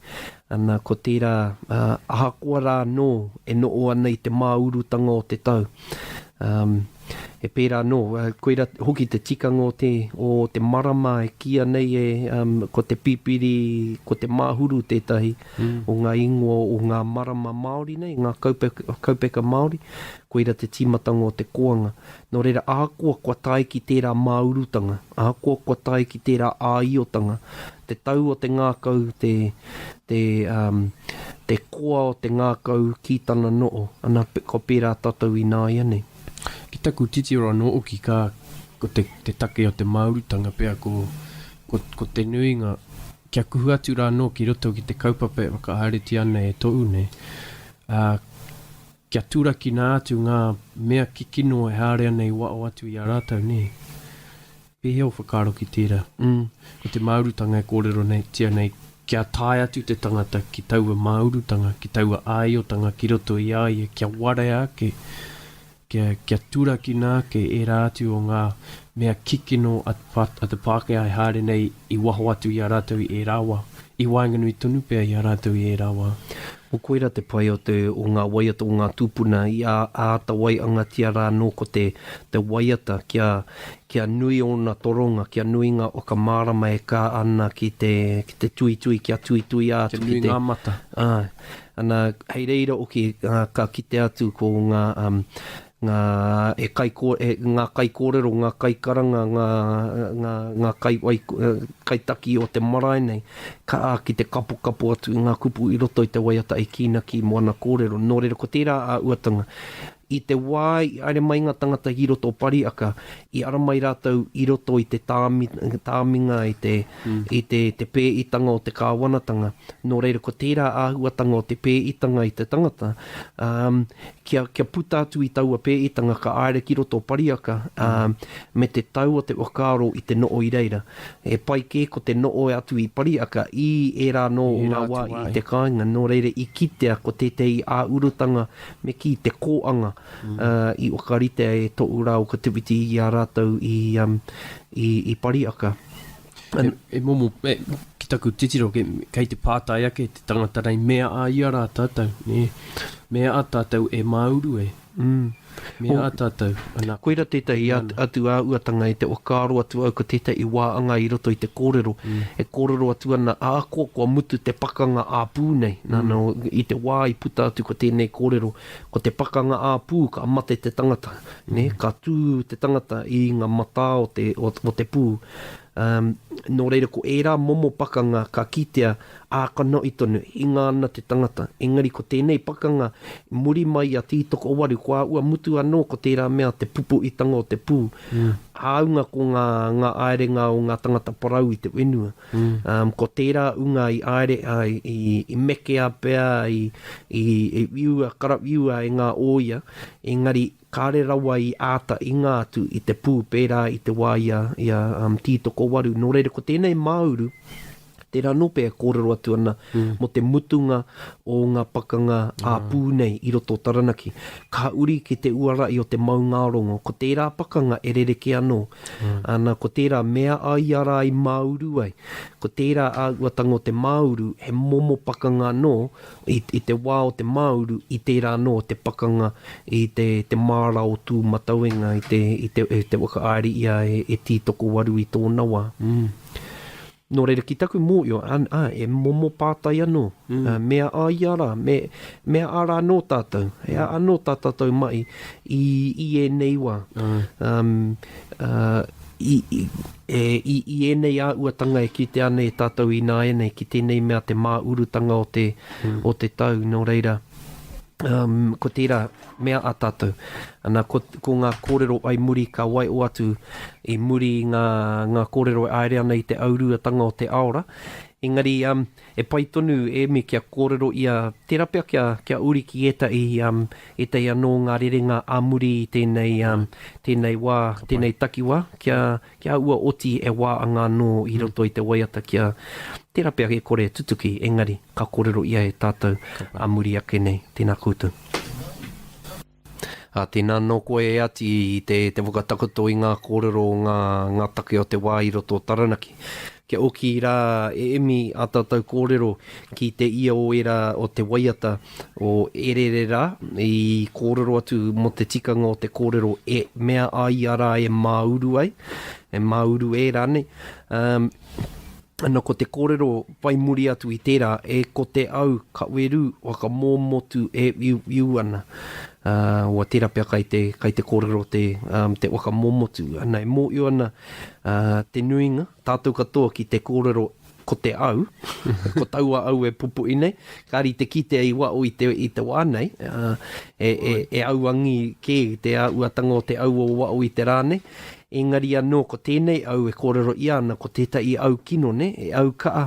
S3: Ana, ko tērā, uh, ahakoa rā anō e noho ana i te māurutanga o te tau. Um, he pērā anō, koira hoki te tikanga o te, o te marama e kīia nei e, um, ko te pipiri, ko te māhuru tētahi mm. o ngā ingoa o ngā marama Māori nei, ngā kaupeka, kaupeka Māori, koira te tīmatanga o te koanga. Nō reira, ahakoa kua tae ki tērā māurutanga, ahakoa kua tae ki tērā āiotanga, te tau o te ngākau, te, te, um, te koa o te ngākau ki tana noo, ana, kua pērā tātou ināianei.
S4: Ki taku titiro anō hoki ka, ko te, te take o te māurutanga pea ko, ko, ko te nuinga, kia kuhu atu rā anō ki roto ki te kaupapa e whakahaeretia ana e tōu nei, ā, kia turakina atu ngā mea kikino e haere ana i waho atu i a rātou, nē. Pēhea ō whakaaro ki tērā? Mm. Ko te māurutanga e kōrero nei, tia nei, kia tae atu te tangata ki taua māurutanga, ki taua āiotanga ki roto i a ia, kia warea ake, kia, kia turakina ake ērā atu o ngā mea kikino a, a te Pākehā e haere nei i waho atu i a rātou i ērā wā, i waenganui tonu pea i a rātou i ērā wā.
S3: O koira te pai o te o ngā waiata o ngā tūpuna i ā āta waiangatia rā anō ko te te waiata kia kia nui ōna toronga, kia nui ngā whakamārama e kā ana ki te ki te tuitui kia tuituia atu
S4: ki te. Kia nui ngā mata.
S3: Āe. Ana hei reira hoki ka kite atu ko ngā ngā e kaiko, e, ngā kaikōrero, ngā kaikaranga, ngā, ngā, ngā kai, kaitaki o te marae nei, ka ā ki te kapokapo atu i ngā kupu i roto i te waiata e kīnaki mō ana kōrero. Nō reira, ko tērā āhuatanga. I te wā i haere mai ngā tangata ki roto o Pariaka, i ara mai rātou i roto i te tāmi, tāminga, i te, mm. i te, te pēitanga o te kāwanatanga. Nō reira, ko tērā āhuatanga o te pēitanga i te tangata, um, kia, kia puta atu i taua pēitanga ka aere ki roto o Pariaka, ā, me te tau o te whakaaro i te noo i reira. He pai kē ko te noo atu i Pariaka i ērā anō o ngā wā i te kāinga, nō reira i kitea ko tētehi ā-urutanga me kī te kōanga i whakaritea e Toʻu Rā o Kativiti i a rātou i, i, i Pariaka.
S4: E, e momo, e, ki taku titiro, ke, kei te pātai ake te tangata nei, mea a ia rā tātou, nē? Mea a tātou e māuru e.
S3: Mm.
S4: Mea a tātou,
S3: ana. Koira tētahi at, atu āhuatanga i te whakaaro atu au ko tētahi wāanga i roto i te kōrero, mm. e kōrero atu ana ahakoa kua mutu te pakanga ā-pū nei, mm. nā, i te wā i puta atu ko tēnei kōrero, ko te pakanga ā-pū ka mate te tangata, mm. nē, ka tū te tangata i ngā matā o te, o, o te pū, Um, nō reira ko ērā momo pakanga ka kitea ā kanohi tonu, hinga ana te tangata. Engari ko tēnei pakanga, muri mai i a Tītokowaru, kua ua mutu anō ko tērā mea te pupuitanga o te pū. Mm. Hāunga ko ngā, ngā aerenga o ngā tangata parau i te whenua. Mm. Um, ko tērā unga i aere, ai, i, i mekea pea, i, i, i whiua, karawhiua e ngā ōia, engari Kāre rawa i āta inga atu i te pū pērā i te wā i a, i a um, Tītokowaru. Nō reira, ko tēnei māuru, tērā anō pea e kōrero atu ana mm. mō te mutunga o ngā pakanga ā-pū nei i roto o Taranaki. Ka uri ki te uara i o te maungārongo, ko tērā pakanga e rerekē anō. Mm. Ana, ko tērā mea a ia rā i māuru ai. Ko tērā āhuatanga o te māuru, he momo pakanga anō, I, i te wā o te māuru, i tērā anō te pakanga i te, te māra o Tūmatauenga, i te, i te, i te waka āri ia e, e Tītokowaru i tōna wā. Mm. Nō reira, ki taku mōhio, ā, ā, e momo pātai anō, mm. ā, mea a ia rā, me, mea a rā anō tātou, he a anō tā tātou mahi i, i ēnei wā. Mm. Um, uh, i, i, e, i, i ēnei āhuatanga e kitea ana e tātou ināianei ki tēnei mea te māurutanga o te, mm. o te tau, nō reira, um, ko tērā mea a tātou. Ana, ko, ko ngā kōrero ai muri ka waio atu i muri i ngā, ngā kōrero e aere ana i te auruatanga o te aora. Engari, um, e pai tonu e Emi kia kōrero ia, tērā pea kia, kia uri ki ētahi, um, ētahi anō ngā rerenga ā muri i tēnei, um, tēnei wā, tēnei takiwā, kia, kia ua oti e wā anga anō i roto i te waiata kia, tērā pea e kore e tutuki, engari ka kōrero ia e tātou ā muri ake nei. Tēnā koutou. Ā, tēnā anō koe e Ati i te, te whakatakoto i ngā kōrero o ngā, ngā take o te wā i roto o Taranaki. Kia oki rā e emi ā tātou kōrero ki te ia o ērā o te waiata o E Rere Rā, i kōrero atu mō te tikanga o te kōrero e mea ai ia rā e māuru ai, e māuru e rānei. Um, Ana ko te kōrero whai muri atu i tērā, e ko te au ka weru whakamōmotu e wiuwiu ana. Ā, ua tērā pea kai te, kai te kōrero te, um, te whakamōmotu. Ana e mōhio ana ā, te nuinga, tātou katoa ki te kōrero ko te au, ko taua au e pupuʻi nei, kāre i te kitea i waho i te, i te wā nei, ā, e, e, e auangi kē te āhuatanga o te au o waho i te rā nei. Engari anō ko tēnei au e kōrero ia ana ko tētahi au kino nē, e au kaha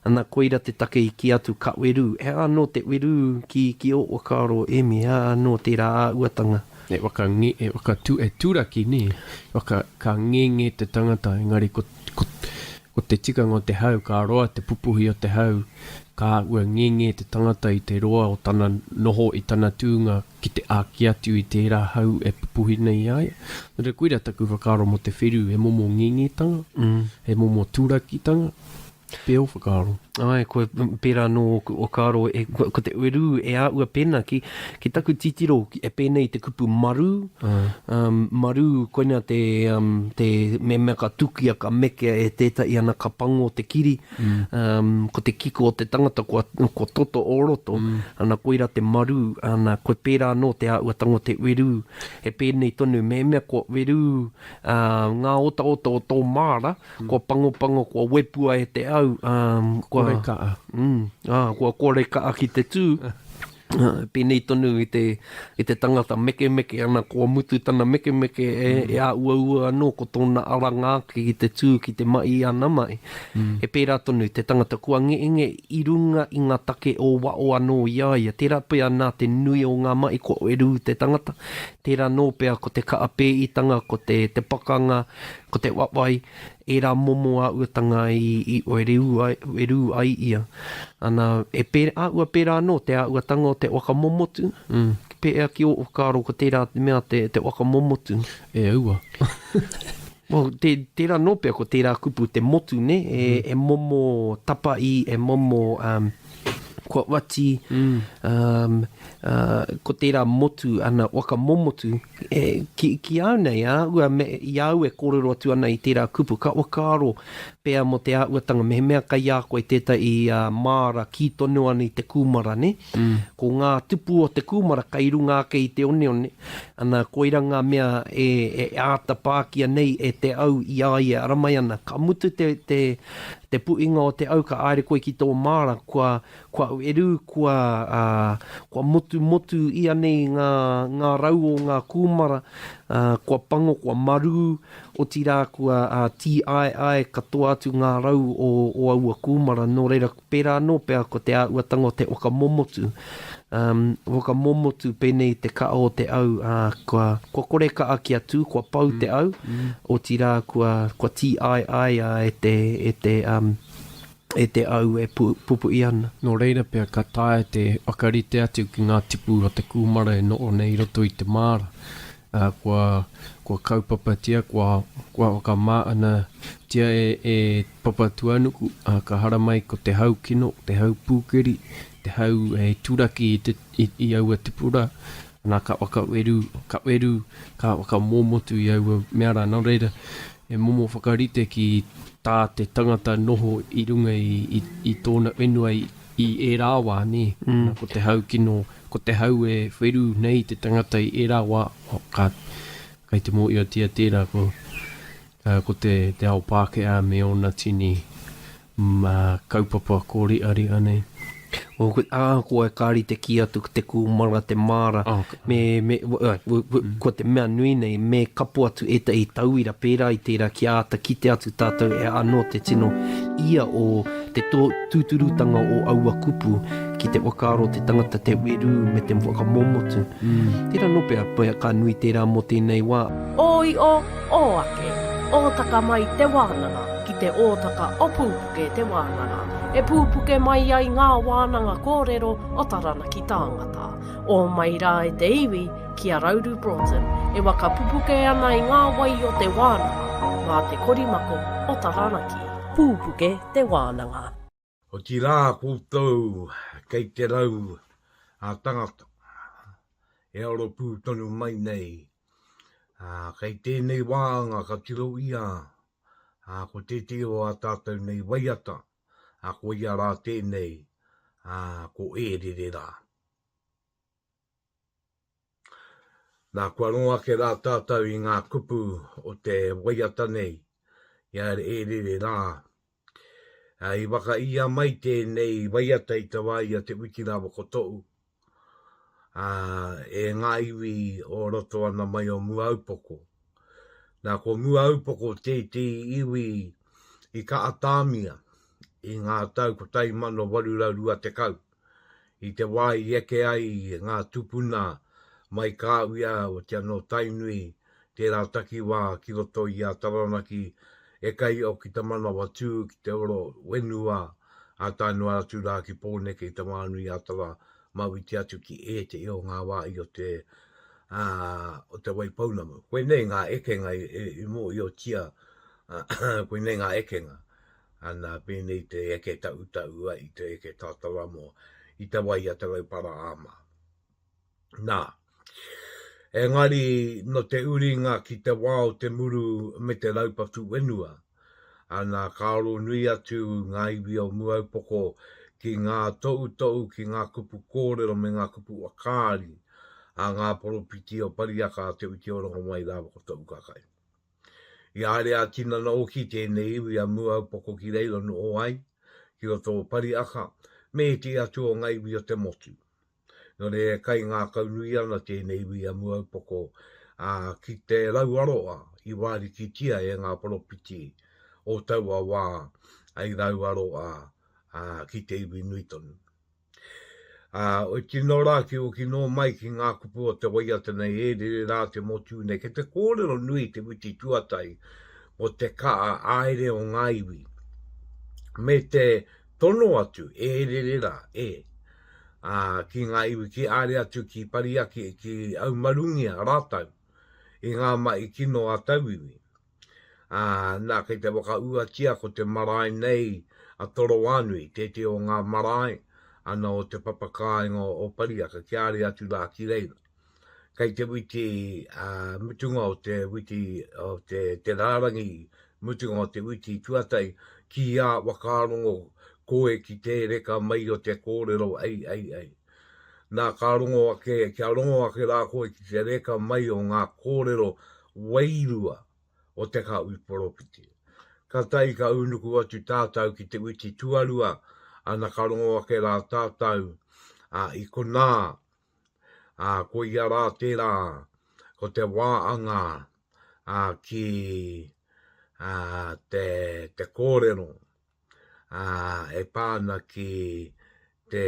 S3: ana koira te take i kī atu ka werū. He aha anō te werū ki, ki ō whakaaro Emi, he aha anō tērā āhuatanga?
S4: E waka nge, e waka tu, e turaki nē, waka, ka ngenge te tangata engari ko, ko, ko te tikanga o te hau, ka roa te pupuhi o te hau, ka āhua ngenge te tangata i te roa o tana noho i tana tūnga ki te āki atu i tērā hau e pupuhi nei i a ia. Nō reira, koirā taku whakaaro mō te wheru, he momo ngengetanga, he momo turakitanga. Pea o whakaaro.
S3: Ai, ko pērā anō ōku whakaaro, e, ko, ko te werū e āhua pēnā ki, ki taku titiro e pēnei te kupu marū, um, marū, koinā te, um, te mea ka tukia, ka mekea e tētahi ana ka pango te kiri, mm. um, ko te kiko o te tangata kua, kua toto o roto, mm. ana koira te marū, ana koe pērā anō te āhuatanga o te werū, e pēnei tonu, mehemea kua werū uh, ngā otaota o tō māra, Kua pangopango, kua wepua e te au, ā, kua...
S4: Kore kaa.
S3: Mm, ā, kua kore kaa ki te tū. Pēnei tonu i te, i te tangata mekemeke ana, kua mutu tana mekemeke e, mm. e āuaua anō ko tōna aranga ake ki te tū, ki te mahi i ana mahi. Mm. He pērā tonu te tangata kua ngeenge i runga i ngā take o wao anō i a ia. Tērā pea nā te nui o ngā mahi kua werū te tangata. Tērā nō pea ko te kaapēitanga, ko te, te pakanga, Ko te wawai, ērā momo āhuatanga i, i werū ai, werū ai ia. Ana, e pē, āhua pērā anō te āhuatanga o te waka momotu. Mm. Pēhea ki ō whakaaro ko tērā te mea te, te waka momotu?
S4: E aua.
S3: Well, te, tērā nō pea ko tērā kupu te motu, ne? E, mm. e momo tapa'i, e momo um, kua wati, mm. um, uh, ko tērā motu, ana, waka momotu, E, ki, ki au nei, ā, ua me, i a au e kōrero atu ana i tērā kupu, ka whakaaro pea mō te āhuatanga, mehemea kei a koe tētahi ā, māra kī tonu ana i te kūmara, nē? Mm. Ko ngā tupu o te kūmara kei runga ake i te oneone, ana, koira ngā mea e, e āta pākia nei e te au i a ia e ara mai ana. Ka mutu te, te, te puinga o te au, ka haere koe ki tō māra, kua, Kua eru, kua, ā, kua motumotu ianei ngā, ngā rau o ngā kūmara, ā, kua pango, kua marū, otirā kua, ā, tīaeae katoa atu ngā rau o, o aua kūmara. Nō reira, pērā anō pea ko te āhuatanga o te waka momotu. Um, waka momotu pēnei te kaha o te au, ā, kua, kua kore kaha kia tū, kua pau te au, otirā kua, kua tīaeaea e te, e te, um, e te au e pupuʻi ana.
S4: Nō reira pea ka taea te whakarite atu ki ngā tipu o te kūmara e noho nei i roto i te māra, ā, kua, kua kaupapatia, kua, kua whakamānatia e, e Papatūānuku, ā, ka haramai ko te hau kino, te hau pūkeri, te hau e turaki i te, i, i aua tipu rā, Nā, ka whakaweru, ka weru, ka whakamōmotu i aua mea rā. Nō reira, he momo whakarite ki tā te tangata noho i runga i, i, i tōna whenua i, i ērā wā, nē? Mm. Nā, ko te hau kino, ko te hau e wheru nei te tangata i ērā wā, ka, kai te mōhiotia tērā ko, ko te, te ao Pākehā me ōna tini Mā kaupapa kōriariha nei.
S3: O, ko, ahakoa e ka rite ki atu ko te kūmara, te māra, oh, me, me, mm. ko te mea nui nei, me kapo atu ētahi tauira pērā i tērā kia āta kite atu tātou e anō te tino ia o te tō, tūturutanga o aua kupu ki te whakaaro te tangata te werū me te whakamomotu. Mm. Tērā nō pea, pea ka nui tērā mō tēnei wā.
S1: Ō io, ō ake, ō taka mai te wānanga. Ki te ōtaka o Pūpuke te wānanga, e pūpuke mai ai ngā wānanga kōrero o Taranaki tāngata. Ō mai rā e te iwi, ki a Rauru Broughton, e waka pupuke ana i ngā wai o te wānanga, mā te korimako o Taranaki. Pūpuke te wānanga.
S2: Otirā koutou kei te rau a tangata e aro pū tonu mai nei, ā, kei tēnei wāanga ka tiro ia ā, ko tētehi o ā tātou nei waiata, ā, koia rā tēnei, ā, ko E Rere Rā. Nā, kua rongo ake rā tātou i ngā kupu o te waiata nei, i a E Rere Rā. Ā, i whakaia mai tēnei waiata i te wā i a Te Wiki rāua ko Toʻu, ā, e ngā iwi o roto ana mai o Muaupoko. Nā, ko Muaupoko tētehi iwi i kaʻatāmia i ngā tau 1820, i te wā i eke ai ngā tupuna mai Kāuia o te anō Tainui, tērā takiwā ki roto i a Taranaki e kai o ki te Manawatū, ki te oro whenua, ā tae noa atu rā ki Pōneke i Te Wānui-a-Tara, mauiti atu ki ētehi o ngā wāhi o te, ā, o Te Waipounamu. Koinei ngā ekenga i, i, i mōhiotia, koinei ngā ekenga. Ana, pēnei te eke tautaua i te eke tātaramo i te wai a Te Raupara Āma. Nā, engari nō te uringa ki te wā o te muru me te raupatu whenua, ana, ka aro nui atu ngā iwi o Muaupoko ki ngā toutou, ki ngā kupu kōrero me ngā kupu whakaari a ngā poropiti o Pariaka a Te Uti-o-Rongomai rāua ko Toukākai. I haere ā-tinana hoki tēnei iwi a Muaupoko ki reira noho ai, ki roto o Pariaka, me ētehi atu o ngā iwi o te motu. Nō reira e kaingākaunui ana tēnei iwi a Muaupoko, ā, ki te rauaroa i wārikitia e ngā poropiti o taua wā i rauaroa ki te iwi nui tonu. Ā, oti nō rā ki oki nō mai ki ngā kupu o te waiata nei e rere rā te motu nei. Kei te kōrero nui te witi tuatahi o te kaa āere o ngā iwi me te tono atu e rere rā, e, ā, ki ngā iwi ki āere atu ki Pariaki, ki Aumarungia rātou i ngā mahi kino a tauiwi. Ā, nā, kei te whakauatia ko te marae nei a Toroānui, tētehi o ngā marae ana o te papa kāinga o Pariaka, kia are atu rā ki reira. Kei te witi, ā, mutunga o te witi, o te, te rārangi mutunga o te witi tuatahi, ki a whakarongo koe ki te reka mai o te kōrero ei, ei, ei. Nā, ka rongo ake, kia rongo ake rā koe ki te reka mai o ngā kōrero wairua o te kāhui poropiti. Kātahi ka ūnuku atu tātau ki te witi tuarua, ana ka rongo ake rā tātau, ā, i konā, ā, koia rā tērā, ko te wā anga, ā, ki, ā, te, te kōrero, ā, e pā ana ki te,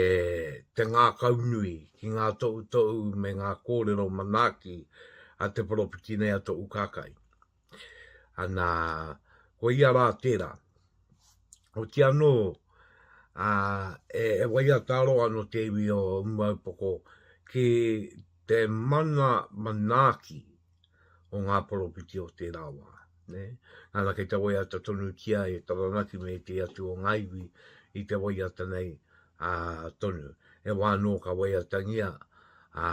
S2: te ngākaunui, ki ngā tohutohu me ngā kōrero manaaki a te poropiti nei a Tohu Kākai. Ana, koia rā tērā. Oti anō, ā, e, e waiata aro anō te iwi o Muaupoko ki te mana manaaki o ngā poropiti o tērā wā. Nē? Nana kei te waiata tonutia e Taranaki me ētehi atu o ngā iwi i te waiata nei ā, tonu. He wā anō ka waiatangia, ā,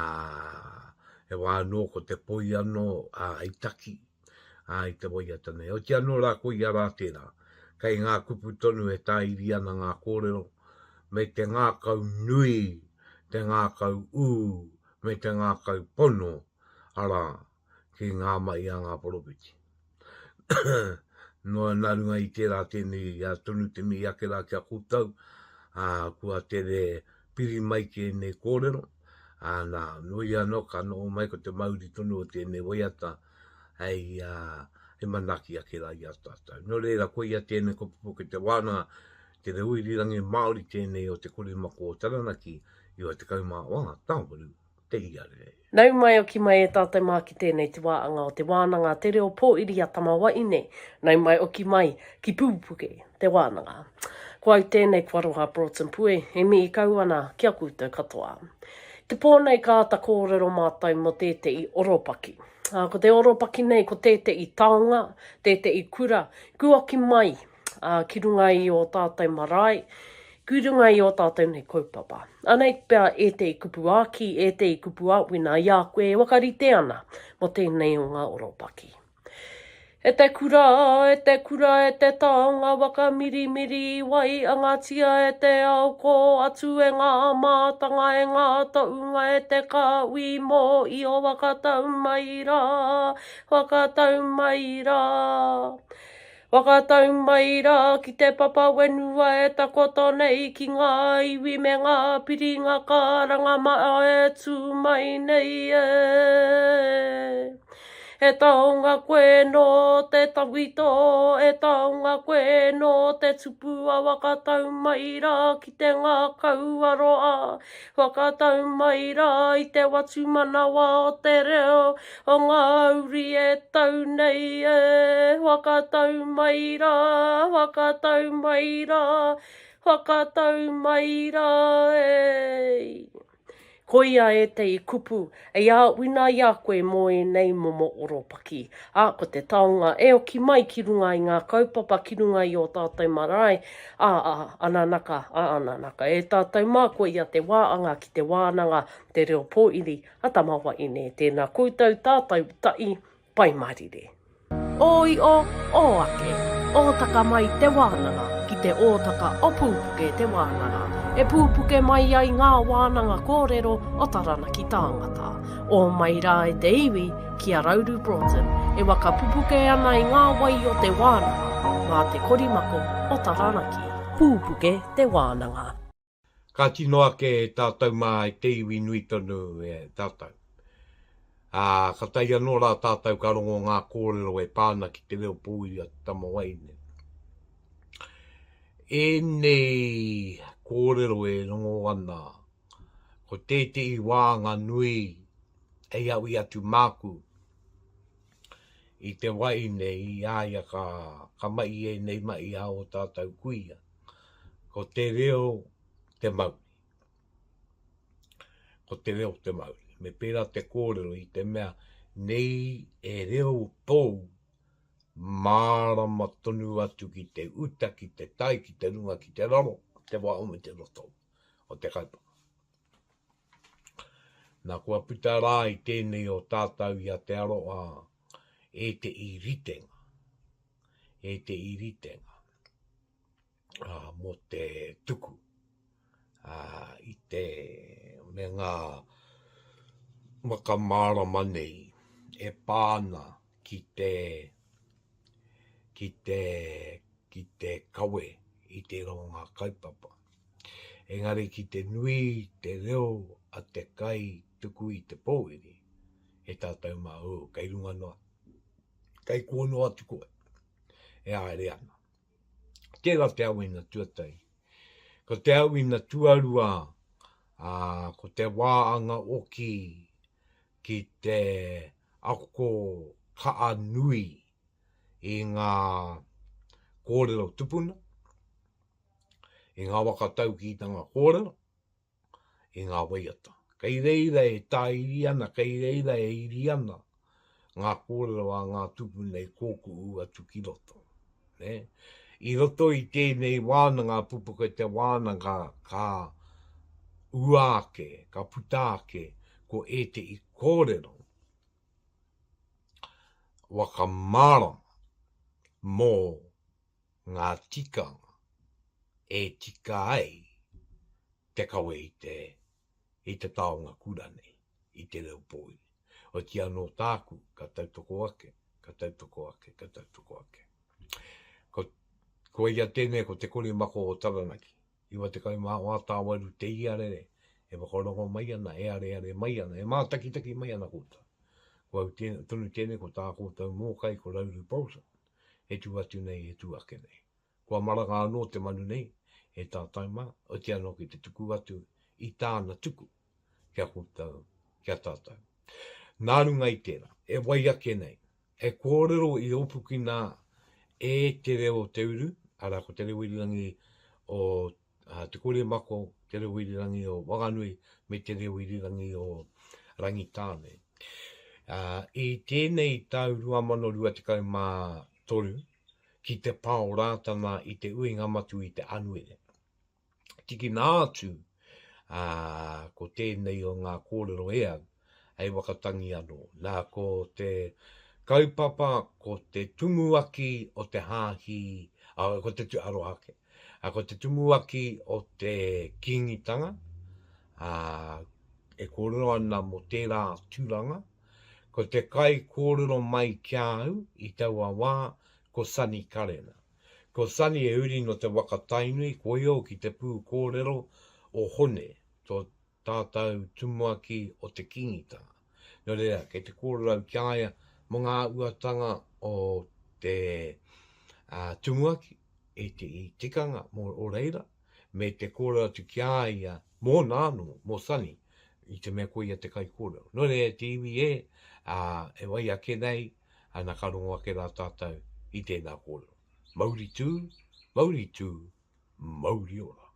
S2: he wā anō ko te poi anō ā, i taki ā, i te waiata nei. Oti anō rā koia rā tērā. Kei ngā kupu tonu e tāiri ana ngā kōrero, me te ngākau nui, te ngākau ū, me te ngākau pono arā, ki ngā mahi a ngā poropiti. Noa nā runga i tērā tēnei i a tonu te mihi ake rā ki a koutou, ā, kua tere piri mai ki ēnei kōrero, ā, nā, nui anō ka noho mai ko te mauri tonu o tēnei waiata hei, ā, hei manaaki ake rā i a tātou. Nō reira, koia tēnei ko Pupuke te Wānanga, te reo irirangi Māori tēnei o Te Korimako o Taranaki, 94 tāwaru. te iarere.
S1: Nau mai oki mai e tātou mā ki tēnei te wāanga o te wānanga te reo pōiri a Tamawaine. Nau mai oki mai ki Pupuke te wānanga. Ko au tēnei ko Aroha Broughton Pue e mihi kau ana ki a koutou katoa. I te pō nei ka āta kōrero mātou mō tētehi oropaki. Ā, ko te oropaki nei ko tētehi taonga, tētehi kura, kuaki mai ā, ki runga i ō tātou marae, ki runga i ō tātou nei kaupapa. Anei pea ētehi kupu āki, ētehi kupu āwhina i a koe e whakarite ana mō tēnei o ngā oropaki. E te kura, e te kura, e te taonga waka mirimiri i wai angatia e te ao kō atu e ngā mātanga, e ngā tohunga, e te kāhui mō io whakatau mai rā, whakatau mai rā. Whakatau mai rā ki te papa whenua e takoto nei ki ngā iwi me ngā piringa karanga maha e tū mai nei e. He taonga koe nō te tawhito, he taonga koe nō te tupua whakatau mai rā ki te ngākau aroha, whakatau mai rā i te whatumanawa o te reo O ngā uri e tau nei e, whakatau mai rā, whakatau mai rā, whakatau mai rā e. Koia ētehi kupu hei āwina i a koe mō ēnei momo oropaki. Ā, ko te taonga e oki mai ki runga i ngā kaupapa ki runga i ō tātou marae, ā, ā, ananaka, ā, ananaka. E tātou mā, koia te wāanga ki te wānanga, te reo pōiri a Tamawaine. Tēnā koutou, tātou, taʻi, Pai marire. Ō io, ō ake, ōtaka mai te wānanga ki te ōtaka o Pūpuke te wānanga, e pūpuke mai ai ngā wānanga kōrero o Taranaki tāngata. Ō mai rā e te iwi ki a Rauru Broughton e waka pupuke ana i ngā wai o te wānanga mā te korimako o Taranaki. Pūpuke te wānanga.
S2: Ka tino ake tātou mā e te iwi nui tonu e tātou. Ā, ka tae anō rā tātou ka rongo ngā kōrero e pā ana ki te reo pōuri a te tamawaine. Ēnei kōrero e rongo ana, ko tētehi wānga nui hei awi atu māku i te waeine i a ia ka, ka mahi ēnei mahi a ō tātou kuia. Ko te reo te mauri. Ko te reo te mauri. Me pērā te kōrero i te mea nei e reo tōu mārama tonu atu ki te uta, ki te tai, ki te runga, ki te raro, te wao me te roto o te kaupapa. Nā, kua puta rā i tēnei o tātou i a Te Aroha ētehi ritenga, ētehi ritenga. mō te tuku i te me ngā whakamārama nei e pā ana ki te ki te ki te kawe i tērā o ngā kaupapa. Engari ki te nui te reo a te kai tuku i te pōwhiri, e tātou mā, oh, kei runga noa, kei kō noa atu koe e haere ana. Tērā te awina tuatahi. Ko te awina tuarua, ā, ko te wā anga oki ki te ako ka'a nui i ngā kōrero tupuna, i ngā waka taukītanga kōrero, i ngā waiata. Kei reira e tāiri ana, kei reira e iri ana ngā kōrero a ngā tūpuna i kōkuhu atu ki roto. Nē? I roto i tēnei wānanga a Pupuke te wānanga ka ua ake, ka puta ake ko ētehi kōrero whakamārama mō ngā tikanga e tika ai te kawe i te, i te taonga kura nei, i te reo pōuri. Otiia anō tāku, ka tautoko ake, ka tautoko ake, ka tautoko ake. Ko, koia tēnei ko te korimako o Taranaki. 98 te iarere e whakarongo mai ana, e areare mai ana, e mātakitaki mai ana koutou. Ko au tēnei, tonu tēnei ko tā koutou mōkai ko Rauru Paulson. E tū atu nei, e tū ake nei. Kua maranga anō te manu nei e tātou mā, oti anō ki te tuku atu i tāna tuku ki a koutou, ki a tātou. Nā runga i tērā, e wai ake nei, he kōrero i hopukina e Te Reo o Te Uru, arā ko Te Reo Irirangi o Te Koremako, Te Reo Irirangi o Wanganui me Te Reo Irirangi o Rangitāne. I tēnei tau 2023, ki te pā o Rātana i te uinga matu i te Anuere. Tikina atu, ā, ko tēnei o ngā kōrero e au, hei whakatangi anō. Nā, ko te kaupapa, ko te tumuaki o te hāhi, ā, ko te, aroha ake, ā, ko te tumuaki o te Kīngitanga, ā, e kōrero ana mō tērā tūranga, Ko te kaikōrero mai ki a au i taua wā ko Sonny Karena. Ko Sonny he uri nō te waka Tainui, koio ki te pū kōrero o Hone, tō tātou tumuaki o te Kīngitanga. Nō reira, kei te kōrero au ki a ia mō ngā āhuatanga o te tumuaki, i te tikanga mō o reira, me te kōrero atu ki a ia mōna anō, mō Sonny, i te mea ko ia te kaikōrero. Nō reira e te iwi e, ā, e wai ake nei, ana ka rongo ake rā tātou i tēnā kōrero. Mauri tū, mauri tū, mauri ora.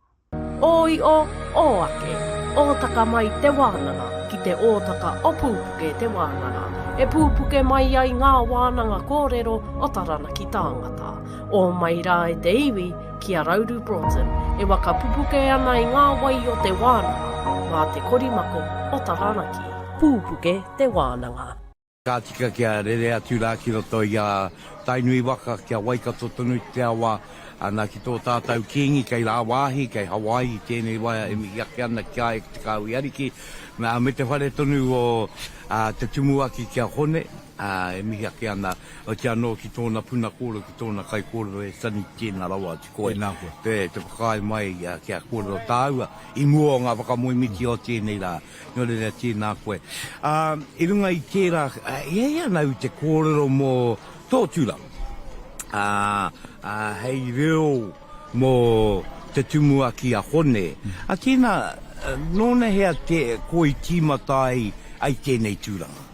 S1: Ō io, ō ake, ōtaka mai te wānanga ki te ōtaka o Pūpuke te wānanga, e pūpuke mai ai ngā wānanga kōrero o Taranaki tāngata. Ō mai rā e te iwi ki a Rauru Broughton e waka pupuke ana i ngā wai o te wānanga mā te korimako o Taranaki. Pūpuke te wānanga.
S2: Ka tika kia rere atu rā ki roto i a Tainui waka, ki a Waikato tonu te awa, ana ki tō tātau Kīngi kei rāwāhi, kei Hawaii i tēnei wā e mihi ake ana ki a ia ki te Kāhui Ariki, me te whare tonu o te Tumuaki ki a Hone, e mihi ake ana, otirā anō ki tōna puna kōrero, ki tōna kaikōrero e Sonny, tēnā rawa atu koe, te whakaae mai kia kōrero tāua i mua o ngā whakamoemiti o tēnei rā. Nō reira, tēnā koe. Ā, i runga i tērā, e ai ana au te kōrero mō tō tūranga, ā, ā, hei reo mō te tumuaki a Hone. Ā, tēnā, nōnahea te, koe i tīmata ai, ai tēnei tūranga?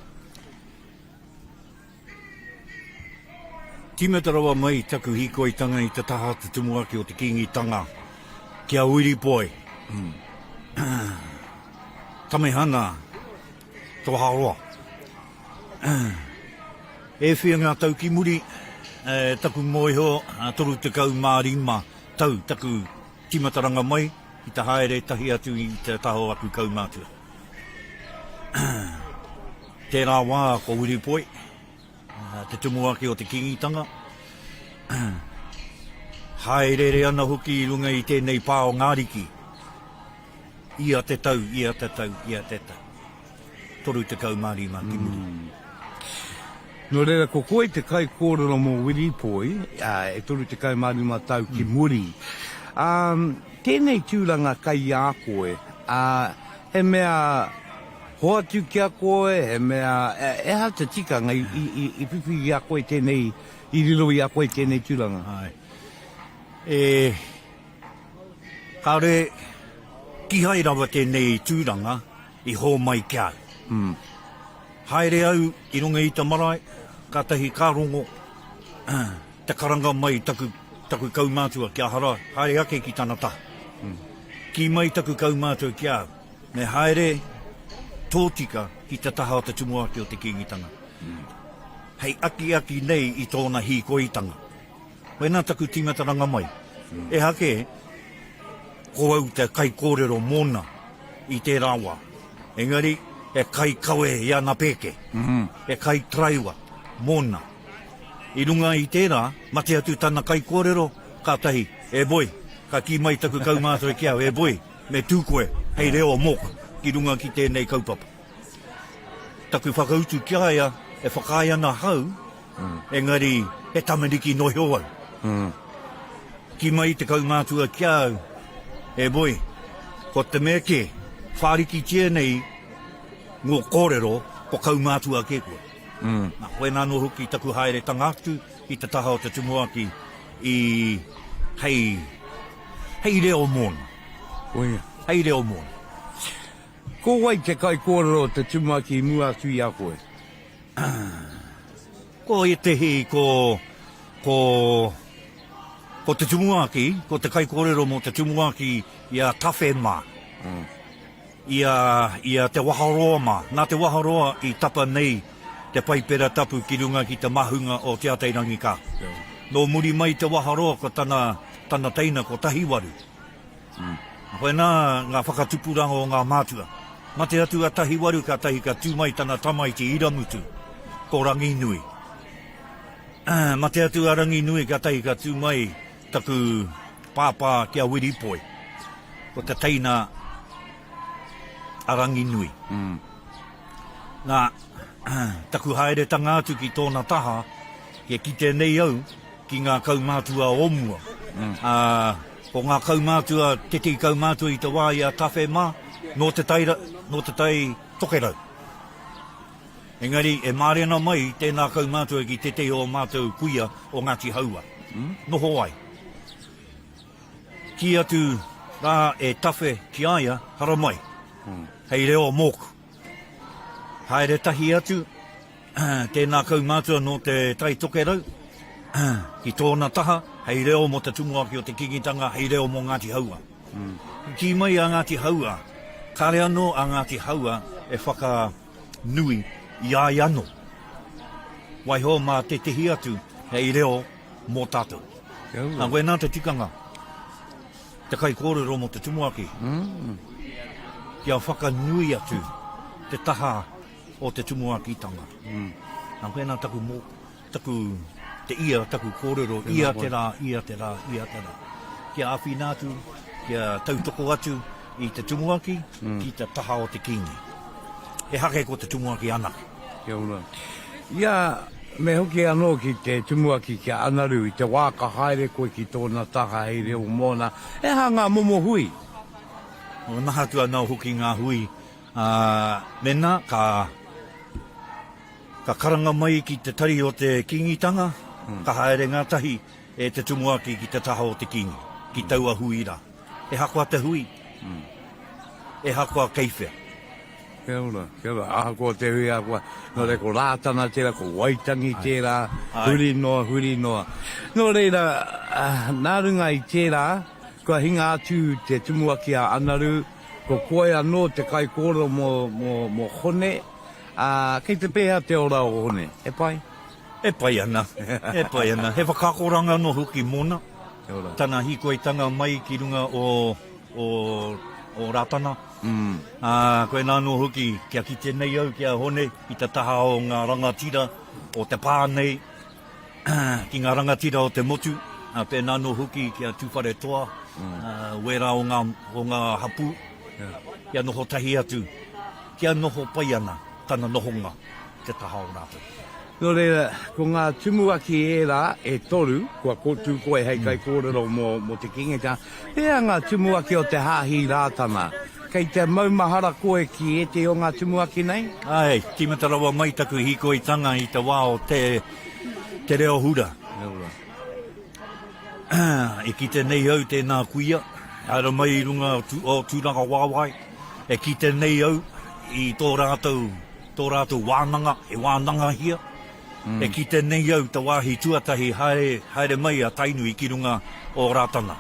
S5: Tīmata rawa mai taku hīkoitanga i te taha te tumuaki o te Kīngitanga ki a Wiripoe Tamehana Toharoa. E whia ngā tau ki muri, taku mōhio, 35 tau taku tīmataranga mai ki te haere tahi atu i te taha o aku kaumātua. Tērā wā ko Wiripoi, te tumuaki o te Kīngitanga, hāereere ana hoki i runga i tēnei pā o Ngāriki, ia te tau, ia te tau, ia te tau. 35 ki muri.
S2: Nō reira, ko koe te kaikōrero mō Wiripoi, e 35 tau ki muri. Tēnei tūranga kai a koe, he mea hoatu ki a koe, he mea, e aha te tikanga i, i, i, i whiwhi i a koe tēnei, i riro i a koe tēnei tūranga?
S5: Āe. E, kāore, kīhai rawa tēnei tūranga i hōmai ki a au. Mm. Haere au i runga i te marae, kātahi ka rongo te karanga mai taku, taku kaumātua kia hara, haere ake ki tana taha. Mm. Kī mai taku kaumātua ki a au, Me haere tōtika ki te taha o te tumuaki o te Kīngitanga, hei akiaki nei i tōna hīkoitanga. Koinā taku tīmataranga mai. Ehake ko au te kaikōrero mōna i tērā wā, engari he kaikawe i ana pēke, he kaitaraiwa mōna. I runga i tērā, mate atu tana kaikōrero, kātahi, e boy, ka kī mai taku kaumātua ki au, e boy, Me tū koe hei reo mōku ki runga ki tēnei kaupapa. Taku whakautu ki a ia, e whakaae ana ahau, engari he tamariki noa iho au. Kī mai te kaumātua ki a au, E boy, ko te mea kē, whārikitia nei ngō kōrero ko kaumātua kē koe. Nā, koinā anō hoki taku haeretanga atu ki te taha o te tumuaki i hei, hei reo mōna.
S2: Koia.
S5: Hei reo mōna.
S2: Ko wai te kaikōrero o te tumuaki i mua atu i a koe?
S5: Ko ētehi ko, ko, ko te tumuaki, ko te kaikōrero mō te tumuaki i a Tawhe mā. I a, i a Te Waharoa mā. Nā Te Waharoa i tapa nei te Paipera Tapu ki runga ki te mahunga o Te Atairangikaahu. Nō muri mai Te Waharoa ko tana, tana teina ko Tahiwaru. Koinā ngā whakatupuranga o ngā mātua. Mate atu a Tahiwaru kātahi ka tū mai tana tamaiti iramutu, ko Ranginui. Mate atu a Ranginui kātahi ka tū mai taku pāpā ki a Wiripoi, ko te teina a Ranginui. Nā, taku haeretanga atu ki tōna taha, kia kite nei au ki ngā kaumātua o mua. Ā, ko ngā kaumātua, tētehi kaumātua i te wā i a Tawhe mā, nō te tai, nō te tai tokerau. Engari, e mārena mai tēnā kaumātua ki tētehi o mātou kuia o Ngāti Haua. Noho ai. Kī atu rā e Tawhe ki a ia, haramai, hei reo mōku. Haere tahi atu, Tēnā kaumātua nō te Tai Tokerau, ki tōna taha, hei reo mō te tumuaki o te Kīngitanga, hei reo mō Ngāti Haua. I kī mai a Ngāti Hauā, kāre anō a Ngāti Hauā e whakanui i a ia anō. Waiho mā tētehi atu hei reo mō tātou. Nā, koinā te tikanga, te kaikōrero mō te tumuaki, kia whakanui atu te taha o te tumuakitanga. Nā, koinā taku mō, taku, te ia, taku kōrero, ia te rā, ia te rā, ia te rā. Kia āwhina atu, kia tautoko atu i te tumuaki ki te taha o te Kīngi. Ehake ko te tumuaki anake.
S6: Kia ora. Ia, me hoki anō ki te tumuaki ki a Anaru i te wā ka haere koe ki tōna taha hei reo mōna, he aha ngā momo hui?
S5: Maha atu anō hoki ngā hui, ā, mēnā ka, ka karanga mai ki te tari o te Kīngitanga, ka haere ngātahi e te tumuaki ki te taha o te Kīngi, ki taua hui rā. Ehakoa te hui, ehakoa kei whea.
S6: Kia ora, kia ora. Ahakoa te hui, ahakoa, nō reira ko Rātana tērā, ko Waitangi tērā, huri noa, huri noa. Nō reira, nā runga i tērā, kua hinga atu te tumuaki a Anaru, ko koe anō te kaikōrero mō, mō, mō Hone, ā, kei te pēhea te ora o Hone? He pai?
S5: E pai ana, e pai ana. He whakaakoranga anō hoki mōna, tana hīkoitanga mai ki runga o, o, o Rātana. Ā, koinā anō hoki kia kite nei au ki a Hone i te taha o ngā rangatira o te pā nei, ki ngā rangatira o te motu, ā, pēnā anō hoki ki a Tūwharetoa, ā, wērā o ngā, o ngā hapū, kia noho tahi atu, kia noho pai ana tana nohonga te taha o rātou.
S6: Nō reira, ko ngā tumuaki ērā e toru, kua tū koe hei kaikōrero mō, mō te Kīngitanga, pēhea ngā tumuaki o te Hāhi Rātana? Kei te maumahara koe ki ētehi o ngā tumuaki nei?
S5: Āe, tīmata rawa mai taku hīkoitanga i te wā o te, te reo hura. E kite nei au tēnā kuia, haere mai i runga o Tūrangawaewae, e kite nei au i tō rātou tō rātou wānanga, e wānangahia, e kite nei au te wāhi tuatahi haere, haere mai a Tainui ki runga o Rātana.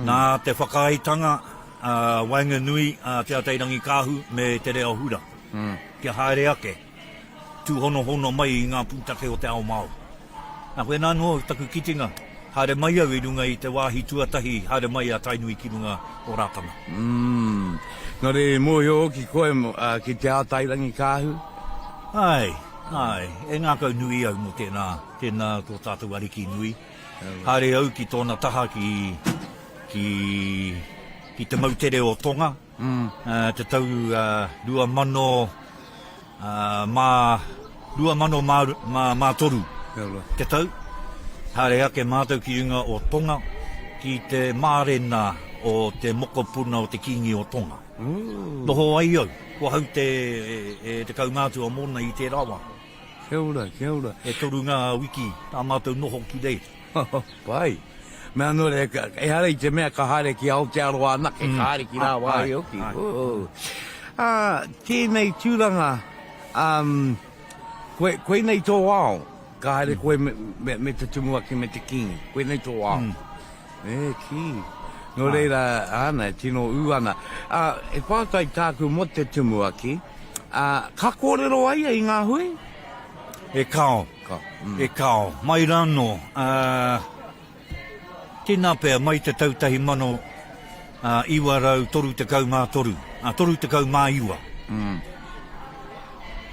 S5: Nā te whakaaetanga a waenganui a Te Atairangikaahu me Te Reo Hura, kia haere ake, tūhonohono mai i ngā pūtake o te ao Māori. Nā, koinā anō taku kitenga, haere mai au i runga i te wāhi tuatahi haere mai a Tainui ki runga o Rātana.
S6: Umm. Nō reira i mōhio hoki koe ki Te Ātairangikaahu?
S5: Āe, āe, e ngākau nui au mō tēnā, tēnā tō tātou ariki nui. Haere au ki tōna taha ki, ki, ki te moutere o Tonga, te tau 2000, mā 2003 te tau, haere ake mātou ki runga o Tonga ki te mārena o te mokopuna o te Kīngi o Tonga. Noho ai au, ko ahau te, te kaumātua mōna i tērā wā.
S6: Kia ora, kia ora.
S5: E toru ngā wiki tā mātou noho ki reira.
S6: Pai. Mea anō re, ehara i te mea ka haere ki Aotearoa anake, ka haere ki rāwāhi hoki. Ā, tēnei tūranga, um, koe, koinei tō ao, ka haere koe me, me, me te tumuaki me te kīngi, koinei tō ao. E kī. Nō reira, āna, e tino ū ana. Ā, e pātai tāku mō te tumuaki, ā, ka kōrero a ia i ngā hui?
S5: E kāo. E kāo. Mai rānō, ā, tēnā pea mai te tau 1933, ā, 39.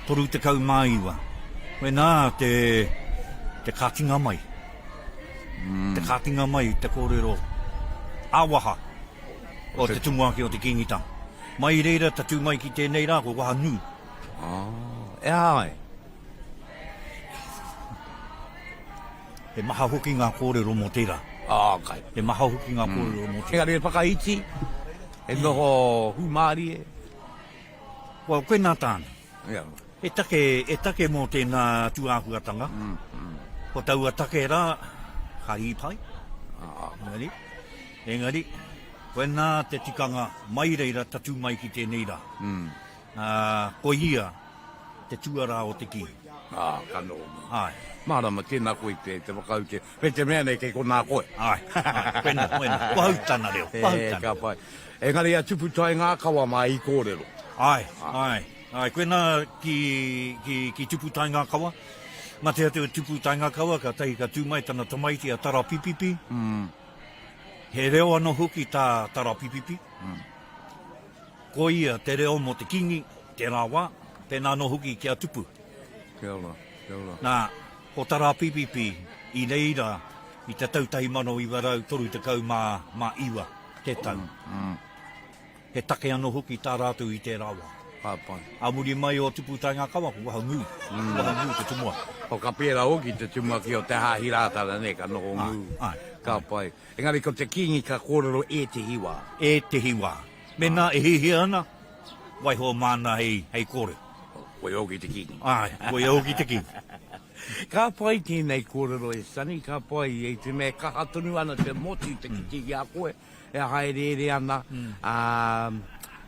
S5: 39. Koinā te, te kātinga mai. Te kātinga mai te kōrero ā-waha o te tumuaki o te Kīngitanga. Mai reira tatū mai ki tēnei rā ko Wahanū.
S6: Ah, e aha ai?
S5: He maha hoki ngā kōrero mō tērā.
S6: Ah, kai.
S5: He maha hoki ngā kōrero mō tērā.
S6: Engari e whakaiti, e noho hūmārie.
S5: Well, koinā tāna.
S6: Yeah.
S5: He take, he take mō tēnā tūāhuatanga. Mm, mm. Ko taua take rā, ka rīpai. Ah. Engari, engari, koinā te tikanga mai reira tatū mai ki tēnei rā.
S6: Mm.
S5: Ā, ko ia te tuarā o te kī.
S6: Ā, ka noho ngū.
S5: Āe.
S6: Mārama, tēnā koe te, te whakaute. Me te mea nei kei konā koe.
S5: Āe, āe, koinā, koinā. Kua hau tana reo, kua hau tana reo.
S6: Ka pai. Engari a Tupu Taingākawa mā i kōrero.
S5: Āe, āe, āe, koinā ki, ki, ki Tupu Taingākawa. Mate atu a Tupu Taingākawa, kātahi ka tū mai tana tamaiti a Tarapipipi. He reo anō hoki tā Tarapipipi. Ko ia te reo mō te Kīngi, tērā wā, pēnā anō hoki ki a Tupu.
S6: Kia ora, kia ora.
S5: Nā, ko Tarāpipipi i reira i te tau 1939 te tau. He take anō hoki tā rātou i tērā wā.
S6: Ka pai.
S5: Ā muri mai o Tupu Taingākawa, ko Wahangū, ko Wahangū te tumuaki.
S6: Oh, ka pērā hoki te tumuaki o te Hāhi Rātana, nē, ka noho ngū.
S5: Āe, āe.
S6: Ka pai. Engari ko te Kīngi ka kōrero ētehi wā.
S5: Ētehi wā. Mēnā e hiahia ana, waiho māna hei, hei kōrero.
S6: Koia hoki te Kīngi.
S5: Āe, koia hoki te Kīngi.
S6: Ka pai tēnei kōrero e Sonny, ka pai i te mea e kaha tonu ana te motu te kite i a koe e haereere ana, ā,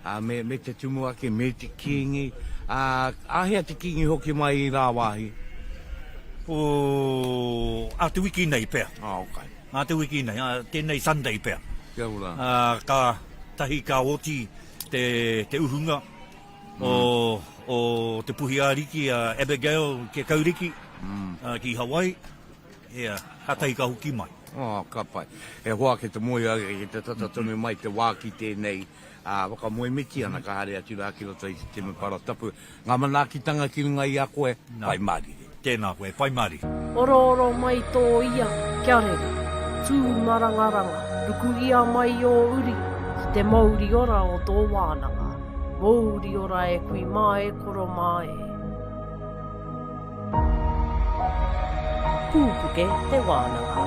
S6: ā, me, me te tumuaki, me te Kīngi. Ā, āhea te Kīngi hoki mai i rāwāhi?
S5: Ko, ā te wiki nei pea.
S6: Ā, okay.
S5: Ā te wiki nei, ā, tēnei Sunday pea.
S6: Kia ora.
S5: Ā, ka tahi ka oti te, te uhunga o, o te puhi ariki a Abigail Kekauriki mm. ki Hawaii. Ia, ka tahi ka hoki mai.
S6: Oh, ka pai. E hoa ke te moe au, ke te tata tonu mai te wā ki tēnei ā, whakamoemiti ana ka haere atu rā ki roto i te temepara tapu. Ngā manaakitanga ki runga i a koe, pai mārire.
S5: Tēnā koe, pai mārire.
S1: Orooro mai tō ia, kia rere, tū marangaranga, ruku ia mai ō uri ki te mouri ora o tō wānanga, mouri ora e kui mā e koro mā e. Pūpuke te wānanga.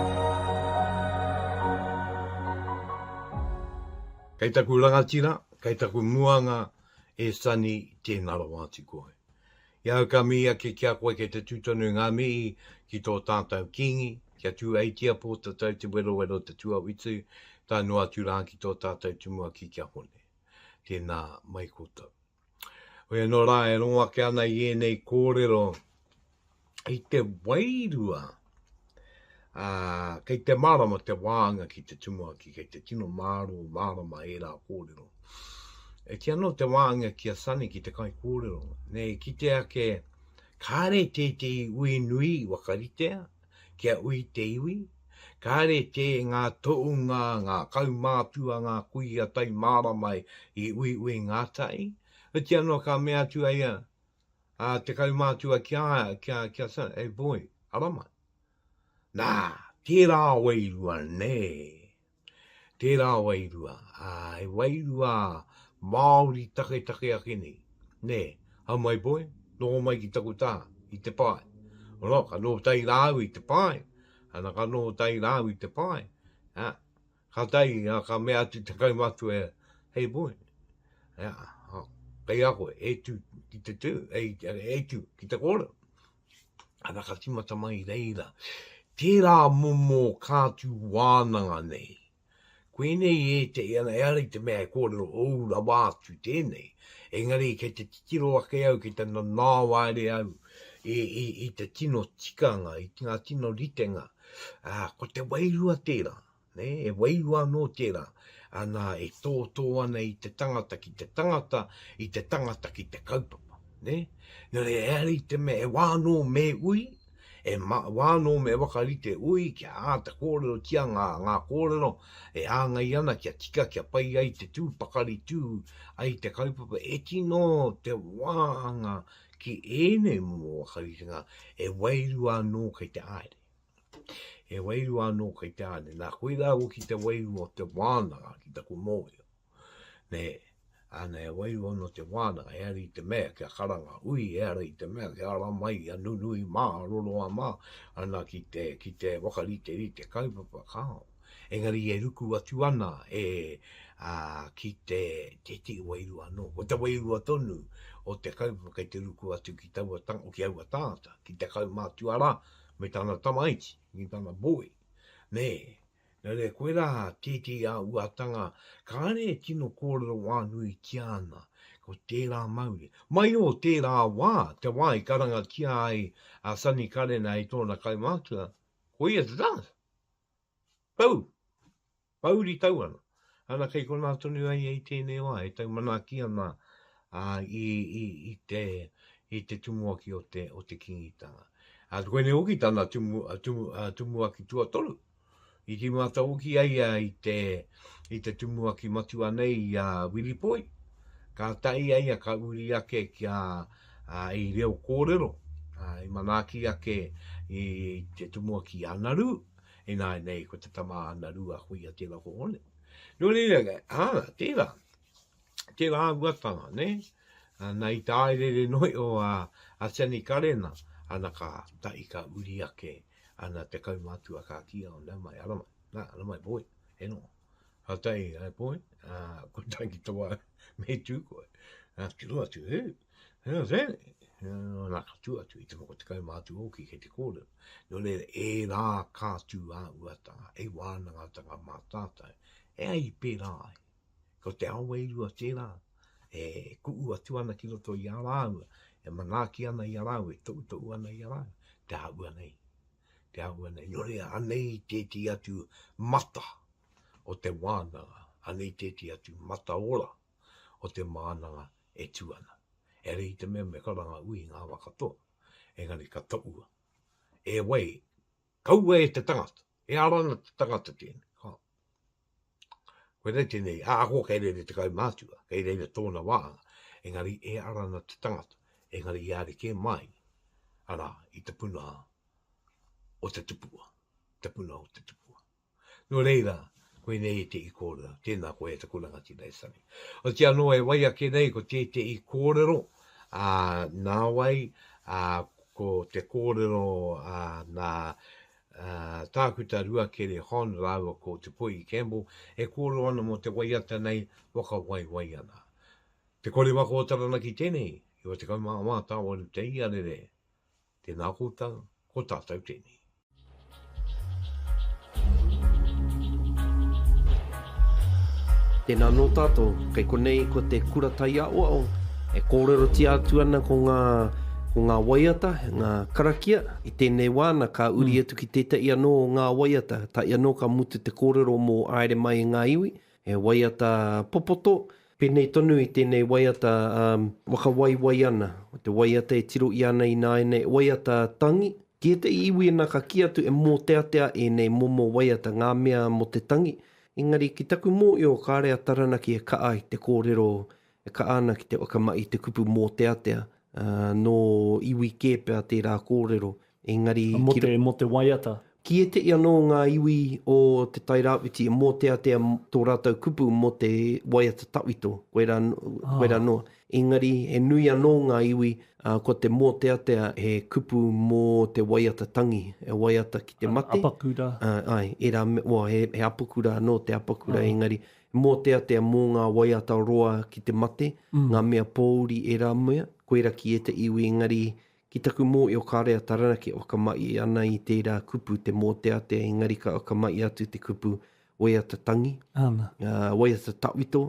S2: Kei taku rangatira, kei taku muanga, e Sonny, tēnā rawa atu koe. I au ka mihi ake ki a koe kei te tū tonu ngā mihi ki tō tātou Kīngi, kia tū eitia pōtatau te werowero te tuawhitu, tae noa atu rā ki tō tātou Tumuaki ki a Hone. Tēnā mai koutou. Hoi anō rā e rongo ake ana i ēnei kōrero i te wairua, ā, kei te mārama te wānga ki te tumuaki, kei te tino mārō mārama ērā kōrero. E kī anō te wānga ki a Sonny, ki te kaikōrero, nei kite ake, kāre tētehi ui nui i whakaritea, kia ui te iwi, kāre tē ngā tohunga, ngā kaumātua, ngā kuia tai mārama i uiui ngātahi, otirā anō ka mea atu a ia, a te kaumātua ki a ia, ki a, ki a Sonny, hey boy, ara mai. Nā, tērā wairua, nē. Tērā wairua, ā, he wairua Māori taketake ake nei, nē. Hau mai boy, noho mai ki taku taha, i te pae. Ono, ka noho tahi rāua i te pae, ana ka noho tahi rāua i te pae, ā, Kātahi ka mea atu te kaumatua, Hey boy, kei a koe, e tū ki te tū, e tū ki te kōrero. Ana ka tīmata mai i reira. Tērā momo kātū wānanga nei. Koinei ētehi, ana ehara i te mea e kōrero ōu rawa atu tēnei, engari kei te titiro ake au, kei te nanao haere au i, i, i te tino tikanga, i ngā tino ritenga. Ā, ko te wairua tērā. Nē, he wairua anō tērā, ana, e tōtō ana i te tangata ki te tangata, i te tangata ki te kaupapa. Nē? Nō reira, ehara i te mea, he wā anō me ui, he ma, wā anō me whakarite ui, kia āta kōrerotia ngā, ngā kōrero e hāngai ana kia tika, kia pai ai te tū, pakari tū ai te kaupapa. E tino te wāhanga ki ēnei momo whakaritenga, he wairua anō kei te haere. He wairua anō kei te āne. Nā, koirā hoki te wairua o te wānanga ki taku mōhio. Nē, ana he wairua anō te wānanga, ehara i te mea kia karanga ui, ehara i te mea kia ara mai a nunui mā, a roroa mā, ana ki te, ki te wakariterite kaupapa, kāo. Engari e ruku atu ana e, ā, ki te, tētehi wairua anō. Ko te wairua tonu o te kaupapa kei te ruku atu ki taua tangata, ki aua tāngata, ki te kaumātua rā, me tana tamaiti, ki tana boy. Nē, nā reira, koirā tētehi āhuatanga kāre e tino kōrero wānuitia ana. Ko tērā mauri. Mai o tērā wā, te wā i karangatia ai a Sonny Karena e tōna kaumātua, ko ia te tangata. Pau! Pouri tau ana. Ana kei konā tonu ai ia i tēnei wā, e tau manaaki ana i, i, i te, i te tumuaki o te, o te Kīngitanga. Ā, koinei hoki tana tumu, tumu, tumuaki tuatoru. I tīmata hoki ai ia i te, i te tumuaki matua nei i a Wiripoi. Kātahi a ia ka uri ake ki a, a, i reo kōrero, a, i manaaki ake i te tumuaki Anaru, Ināianei ko te tama a Anaru a Huia tērā ko Hone. Nō reira, ā, tērā, tērā āhuatanga, nē? Nā i te āerere noi o a, a Sonny Karena, ana ka tahi ka uri ake, ana te kaumātua ka kī, oh, nau mai, ara mai, nā, ara mai boy, e noho. Ka tahi, ai boy, ā, ko tangi tawa, me tū koe. Ā, tiro atu, he, he, he, nā, ka tū atu i te moko te kaumātua hoki kei te kōrero. Nō reira, ērā ka tū āhuatanga, e wānangatanga mā tātou, e ai i pērā ai. Ko te ao wairua tērā, e kuʻu atu ana ki roto i a rāua, e manaaki ana i a rāua, e toʻutoʻu ana i a rāua, te āhua nei, te āhua nei. Nō reira, anei tētehi atu mata o te wānanga, anei tētehi atu mata ora o te mānanga e tū ana. Ehara i te mea me karanga ui ngā wā katoa, engari ka toʻua. E wai, kaua e te tangata, e ara ana te tangata tēnei. Ka. Koinei tēnei, ahakoa kei reira te kaumātua, kei reira tōna wāhanga, engari e ara ana te tangata, engari i haere kē mai, arā, i te puna o te tupua, te puna o te tupua. Nō reira, koinei ētehi kōrero, tēnā koe e taku rangatira e Sonny. Otiia anō e wai ake nei ko tētehi kōrero, ā, nāwai, ā, ko te kōrero, ā, nā, ā, Tākuta Ruakere Hond rāua ko Te Poihi Campbell e kōrero ana mō te waiata nei, Whakawaiwai ana. Te Korewaka o Taranaki tēnei, 94 tāwaru te iarere, Tēnā koutou, ko tātou tēnei.
S3: Tēnā nō tātou, kei konei ko te kura taiaoao e kōrerotia atu ana ko ngā, ko ngā waiata, ngā karakia i tēnei wā na ka uri mm. atu ki tētahi anō o ngā waiata, tahi anō ka mutu te kōrero mō Aere Mai e Ngā Iwi, He waiata popoto, pēnei tonu i tēnei waiata whakawaiwai ana, te waiata e tiro ia ana ināianei, waiata tangi. Ki ētahi iwi ana ka kī atu e mōteatea ēnei momo waiata, ngā mea mō te tangi, engari ki taku mōhio kāre a Taranaki e kaha i te kōrero, e kaha ana ki te whakamahi i te kupu mōteatea, nō iwi kē pea tērā kōrero. Engari
S7: Mō te, mō te waiata.
S3: Ki ētehi anō o ngā iwi o Te Tai Rāwhiti e mōteatea tō rātou kupu mō te waiata tawhito, koirā, koirā noa. Engari he nui anō ngā iwi, ā, ko te mōteatea he kupu mō te waiata tangi, he waiata ki te mate.
S7: Apakura.
S3: Ā, āe, ērā, well, he, he apakura anō te apakura, engari mōteatea mō ngā waiata roa ki te mate, ngā mea pōuri ērā mea, koirā ki ētehi iwi, engari Ki taku mōio kāre a Taranaki e whakamahi ana i tērā kupu te mōteatea engari ka whakamahi atu te kupu waiata tangi,
S7: Ana.
S3: waiata tawhito,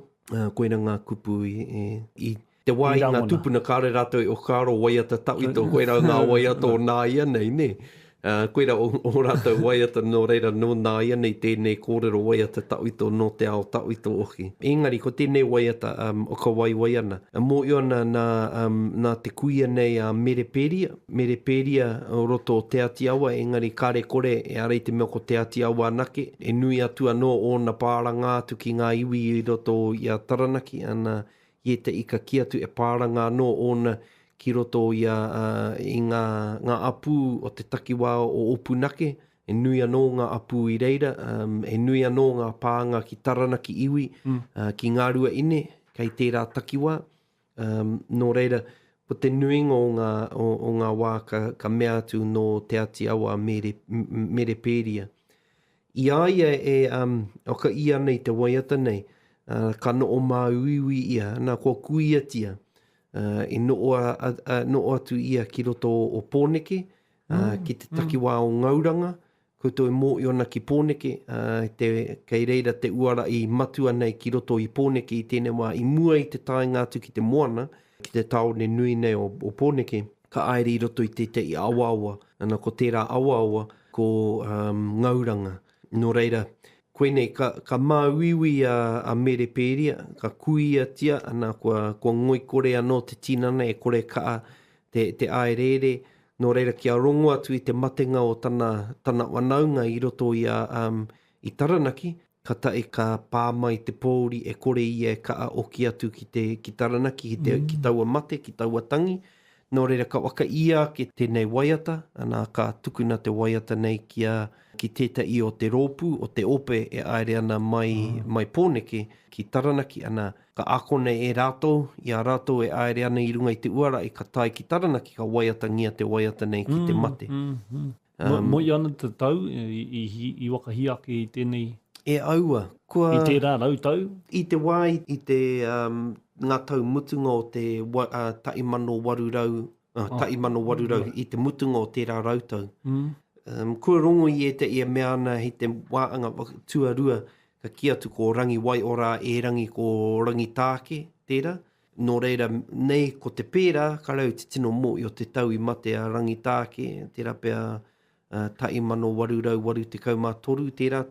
S3: koira ngā kupu i te wā i ngā tūpuna kāre rātou i whakaaro waiata tawhito, koira ngā waiata o nāianei, nē. Koira o, o rātou waiata nō reira nō nāianei tēnei kōrero waiata tawhito nō te ao tawhito hoki. Engari ko tēnei waiata um, o ka waiwai ana. E mōhio ana nā, um, nā te kuia nei a Mere Pēria, Mere Pēria o roto o Te Ati Awa, engari kare kore e ara i te mea ko Te Ati Awa anake, e nui atu anō ōna pāranga atu ki ngā iwi i roto i a Taranaki, ana, i ētahi ka kī atu e pāranga anō ōna ki roto i a, i ngā, ngā apū o te takiwā o Opunake, he nui anō ngā apū i reira, um, he nui anō ngā pānga ki Taranaki iwi, mm. uh, ki Ngāruaine, kei tērā takiwā. Um, nō reira, ko te nuinga o ngā, o, o ngā wā ka, ka mea atu nō Te Ati Awa Mere, Mere Pēria. I a ia e um, whakaī ana i te waiata nei, uh, ka noho māuiui ia, nā kua kuiatia, uh, i noho, a, a, a, noho atu ia ki roto o Pōneke, uh, mm, ki te mm. takiwā o Ngauranga, Koutou e mōhio ana ki Pōneke, ā, te, kei reira te uara i matua nei ki roto i Pōneke i tēnei wā, i mua i te taenga atu ki te moana, ki te tāone nui nei o, o Pōneke, ka aere i roto i tētehi awaawa, ana ko tērā awaawa ko um, Ngauranga. Nō reira, koinei ka, ka māuiui a, a Mere Pēria, ka kuiatia, ana kua, kua ngoikore anō te tinana e kore kaa te, te aereere, Nō reira, kia rongo atu i te matenga o tana, tana whanaunga i roto i a, um, i Taranaki, ka tae ka pā mai te pōuri e kore ia e kaa oki atu ki te, ki Taranaki, ki te, mm. ki taua mate, ki taua tangi. Nō reira, ka whakaia ake tēnei waiata, ana, ka tukuna te waiata nei ki a, ki tētahi o te rōpū, o te ope e aere ana mai, mm. mai Pōneke ki Taranaki, ana, Ka akona e rātou, i a rātou e aere ana i runga i te uara i ka tae ki Taranaki ka waiatangia te waiata nei ki te mate.
S7: Mm, mm, mm. Moe ana te tau i, i, i wakahia ake i tēnei.
S3: E aua, kua...
S7: I tērā rautau.
S3: I te wā i, i te, um, ngā tau mutunga o te wa, uh, 1800, uh, 1800 i te mutunga o tērā rautau.
S7: Mm.
S3: Um, kua rongo i ētahi e mea ana hei te wāanga tuarua, ka kī atu ko Rangiwaiora ērangi ko Rangitāke tērā. Nō reira, nei ko te pērā, ka rau te tino mōhio te tau i mate a Rangitāke, tērā pea uh, 1883 tērā,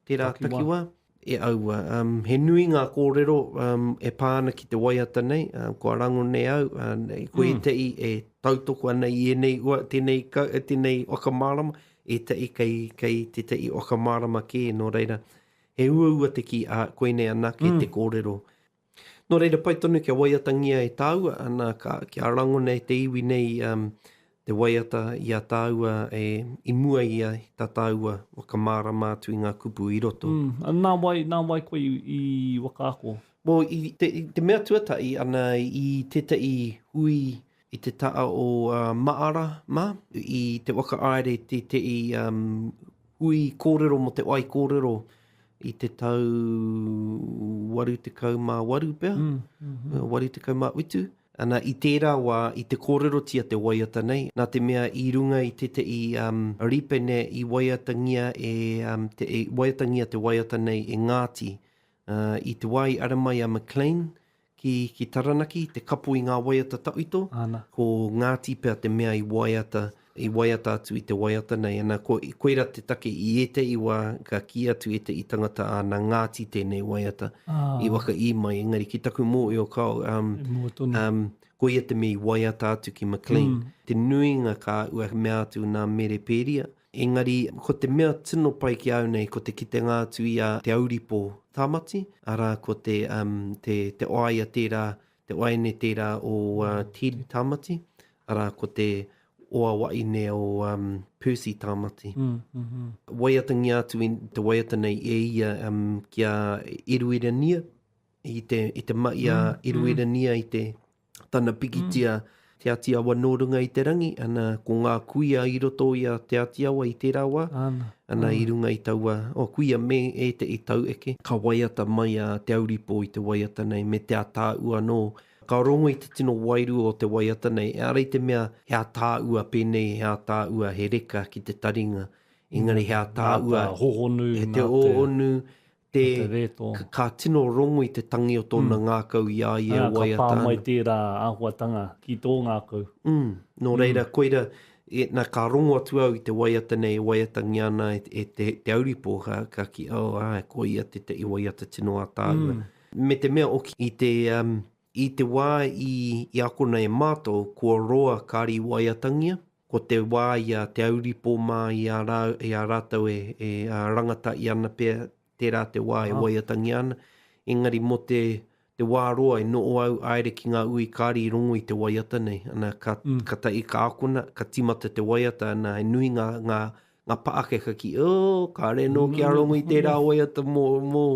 S3: tērā takiwā. takiwā. E aua. Um, he nui ngā kōrero um, e pā ana ki te waiata nei, uh, kua rangone au, uh, ko mm. ētahi e tautoko ana i ēnei, ua, tēnei, tēnei whakamārama, ētahi kei, kei tētahi whakamārama kē, nō reira, he uaua te kī, ā, koinei anake mm. te kōrero. Nō reira, pai tonu kia waiatangia e tāua, ana, ka, kia rangona e te iwi nei um, te waiata i a tāua e, i mua i a tā tāua whakamārama atu i ngā kupu i roto.
S7: Mm, nā wai, nā wai koe i, i whakaako?
S3: Well, i te, i te mea tuatahi, ana, i tētahi hui i te taha o uh, Maara mā, i te whakahaere tētahi um, hui kōrero mō te wai kōrero i te tau 88 pea, mm, mm -hmm. 87. Ana, i tērā wā, i te kōrerotia te waiata nei, nā te mea i runga i tētahi um, ripene i waiatangia, e, um, te, e, waiatangia te waiata nei e Ngāti. Uh, I te wā i ara mai a McLean, ki, ki Taranaki, te kapo i ngā waiata tawhito,
S7: Ana.
S3: ko Ngāti pea te mea i waiata, i waiata atu i te waiata nei. Ana, ko, koira te take i ētehi wā, ka kī atu ētehi tangata, ā, nā Ngāti tēnei waiata
S7: ah.
S3: i whakaī mai. Engari ki taku mōhio kao, um,
S7: E mua tonu.
S3: um, ko ia te mea i waiata atu ki McLean.
S7: Mm.
S3: Te nuinga ka ua mea atu nā Mere Pēria, Engari, ko te mea tino pai ki a au nei, ko te kitenga atu i a Te Auripo Tāmati, arā, ko te, um, te, te oaia tērā, te oaine tērā o uh, Ted Tāmati, arā, ko te oa waine o um, Percy Tāmati.
S7: Mm, mm -hmm.
S3: Waiatangia atu i te waiata nei e ia um, ki a Eruerania, i te, i te mahi a mm, Eruerania mm. i te tana pikitia mm. Te Ati Awa nō runga i te rangi, ana, ko ngā kuia i roto i a Te Ati Awa i tērā wā,
S7: ana,
S3: ana i runga i taua, oh, kuia me ētehi taueke, ka waiata mai a Te Auripo i te waiata nei, me te atāua anō. Ka rongo i te tino wairua o te waiata nei, ehara i te mea he atāua pēnei, he atāua, he reka ki te taringa, engari he atāua,
S7: Nā te hohonu,
S3: he te hohonu, te, te rētō. Ka tino rongo i te tangi o tōna mm. ngākau i a ia e waiata ana.
S7: Ka pā mai tērā āhuatanga ki tō ngākau.
S3: Mm. Nō reira, mm. koira, e, na, ka rongo atu au i te waiata nei e waiatangia ana e, e te, te auripo, ka, ka ki, oh, ai, ko ia te, te i waiata tino ātaahua. Mm. Me te mea oki, i te, um, i te wā i, i akona e mātou, kua roa kāri waiatangia, ko te wā i a Te Auripo mā i a, rā, i a rātou e, e a rangatahi ana pea, tērā te wā e waiatangia ana. Engari mō te, te wā roa e noho au aere ki ngā ui kāri i rongo i te waiata nei. Ana, ka, mm. ka tahi ka akona, ka timata te waiata, ana, he nui ngā, ngā, ngā paakeka ki, oh, kāre nō kia rongo i tērā waiata mō, mō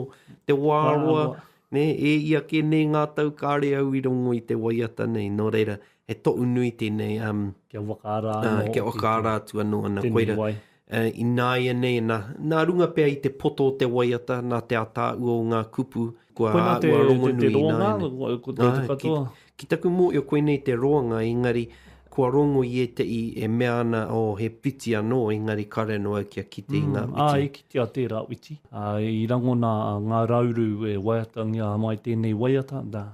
S3: te wā roa, nē, e ia kē nei ngā tau kāre au i rongo i te waiata nei, nō reira, he tohu nui tēnei, um,
S7: Kia whakaara anō
S3: uh, kia whakaara atu anō ana, koira,
S7: wai.
S3: Uh, ināianei, nā, nā runga pea i te poto o te waiata, nā te ataua o ngā kupu, kua
S7: Koina te,
S3: āhua
S7: te,
S3: rongonui
S7: te roanga,
S3: ināianei.
S7: ko te
S3: Āe, ki,
S7: katoa.
S3: ki taku mōhio koinei te roanga, engari. Kua rongo i ētehi e mea ana, oh, he whiti anō, engari kāore anō au kia kite i ngā whiti.
S7: Ā, i kitea tērā whiti. Ā, i rangona ngā rauru e waiatangia mai tēnei waiata, nā,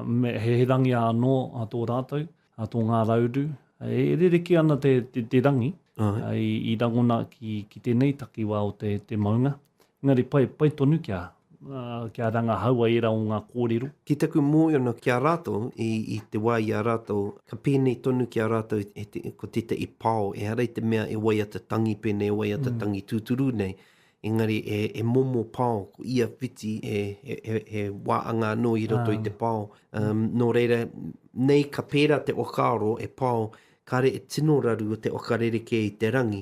S7: me, he rangi anō tō rātou, tō ngā rauru. E rerekē ana te, te, te rangi i, i rangona ki, ki tēnei takiwā o te, te maunga. Engari pai, pai tonu kia, kia rangahaua ērā o ngā kōrero.
S3: Ki taku mōhio ana ki a rātou, i, i te wā i a rātou, ka pēnei tonu ki a rātou, he te, ko tētahi pao, ehara i te mea e waiata tangi pēnei, e waiata tangi tūturu nei, engari e, e momo pao, ko ia whiti e, he, he, he wāanga anō i roto i te pao. Um, nō reira, nei ka pērā te whakaaro e pao, kāre e tino raru o te whakarerekē i te rangi,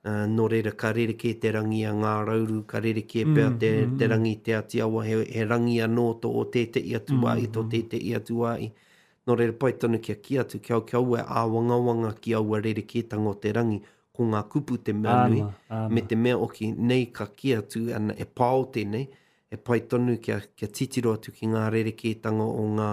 S3: Ā, nō reira ka rerekē te rangi a Ngā Rauru, ka rerekē pea te, te rangi Te Āti Awa, he, he rangi anō tō o tētehi atu wā i tō tētehi atu wā i. Nō reira pai tonu kia kī atu, kia, kia aua e āwangawanga ki aua rerekētanga o te rangi, ko ngā kupu te mea nui,
S7: Āna, āna.
S3: me te mea oki, nei ka kī atu, ana, e pao tēnei, e pai tonu kia, kia titiro atu ki ngā rerekētanga o ngā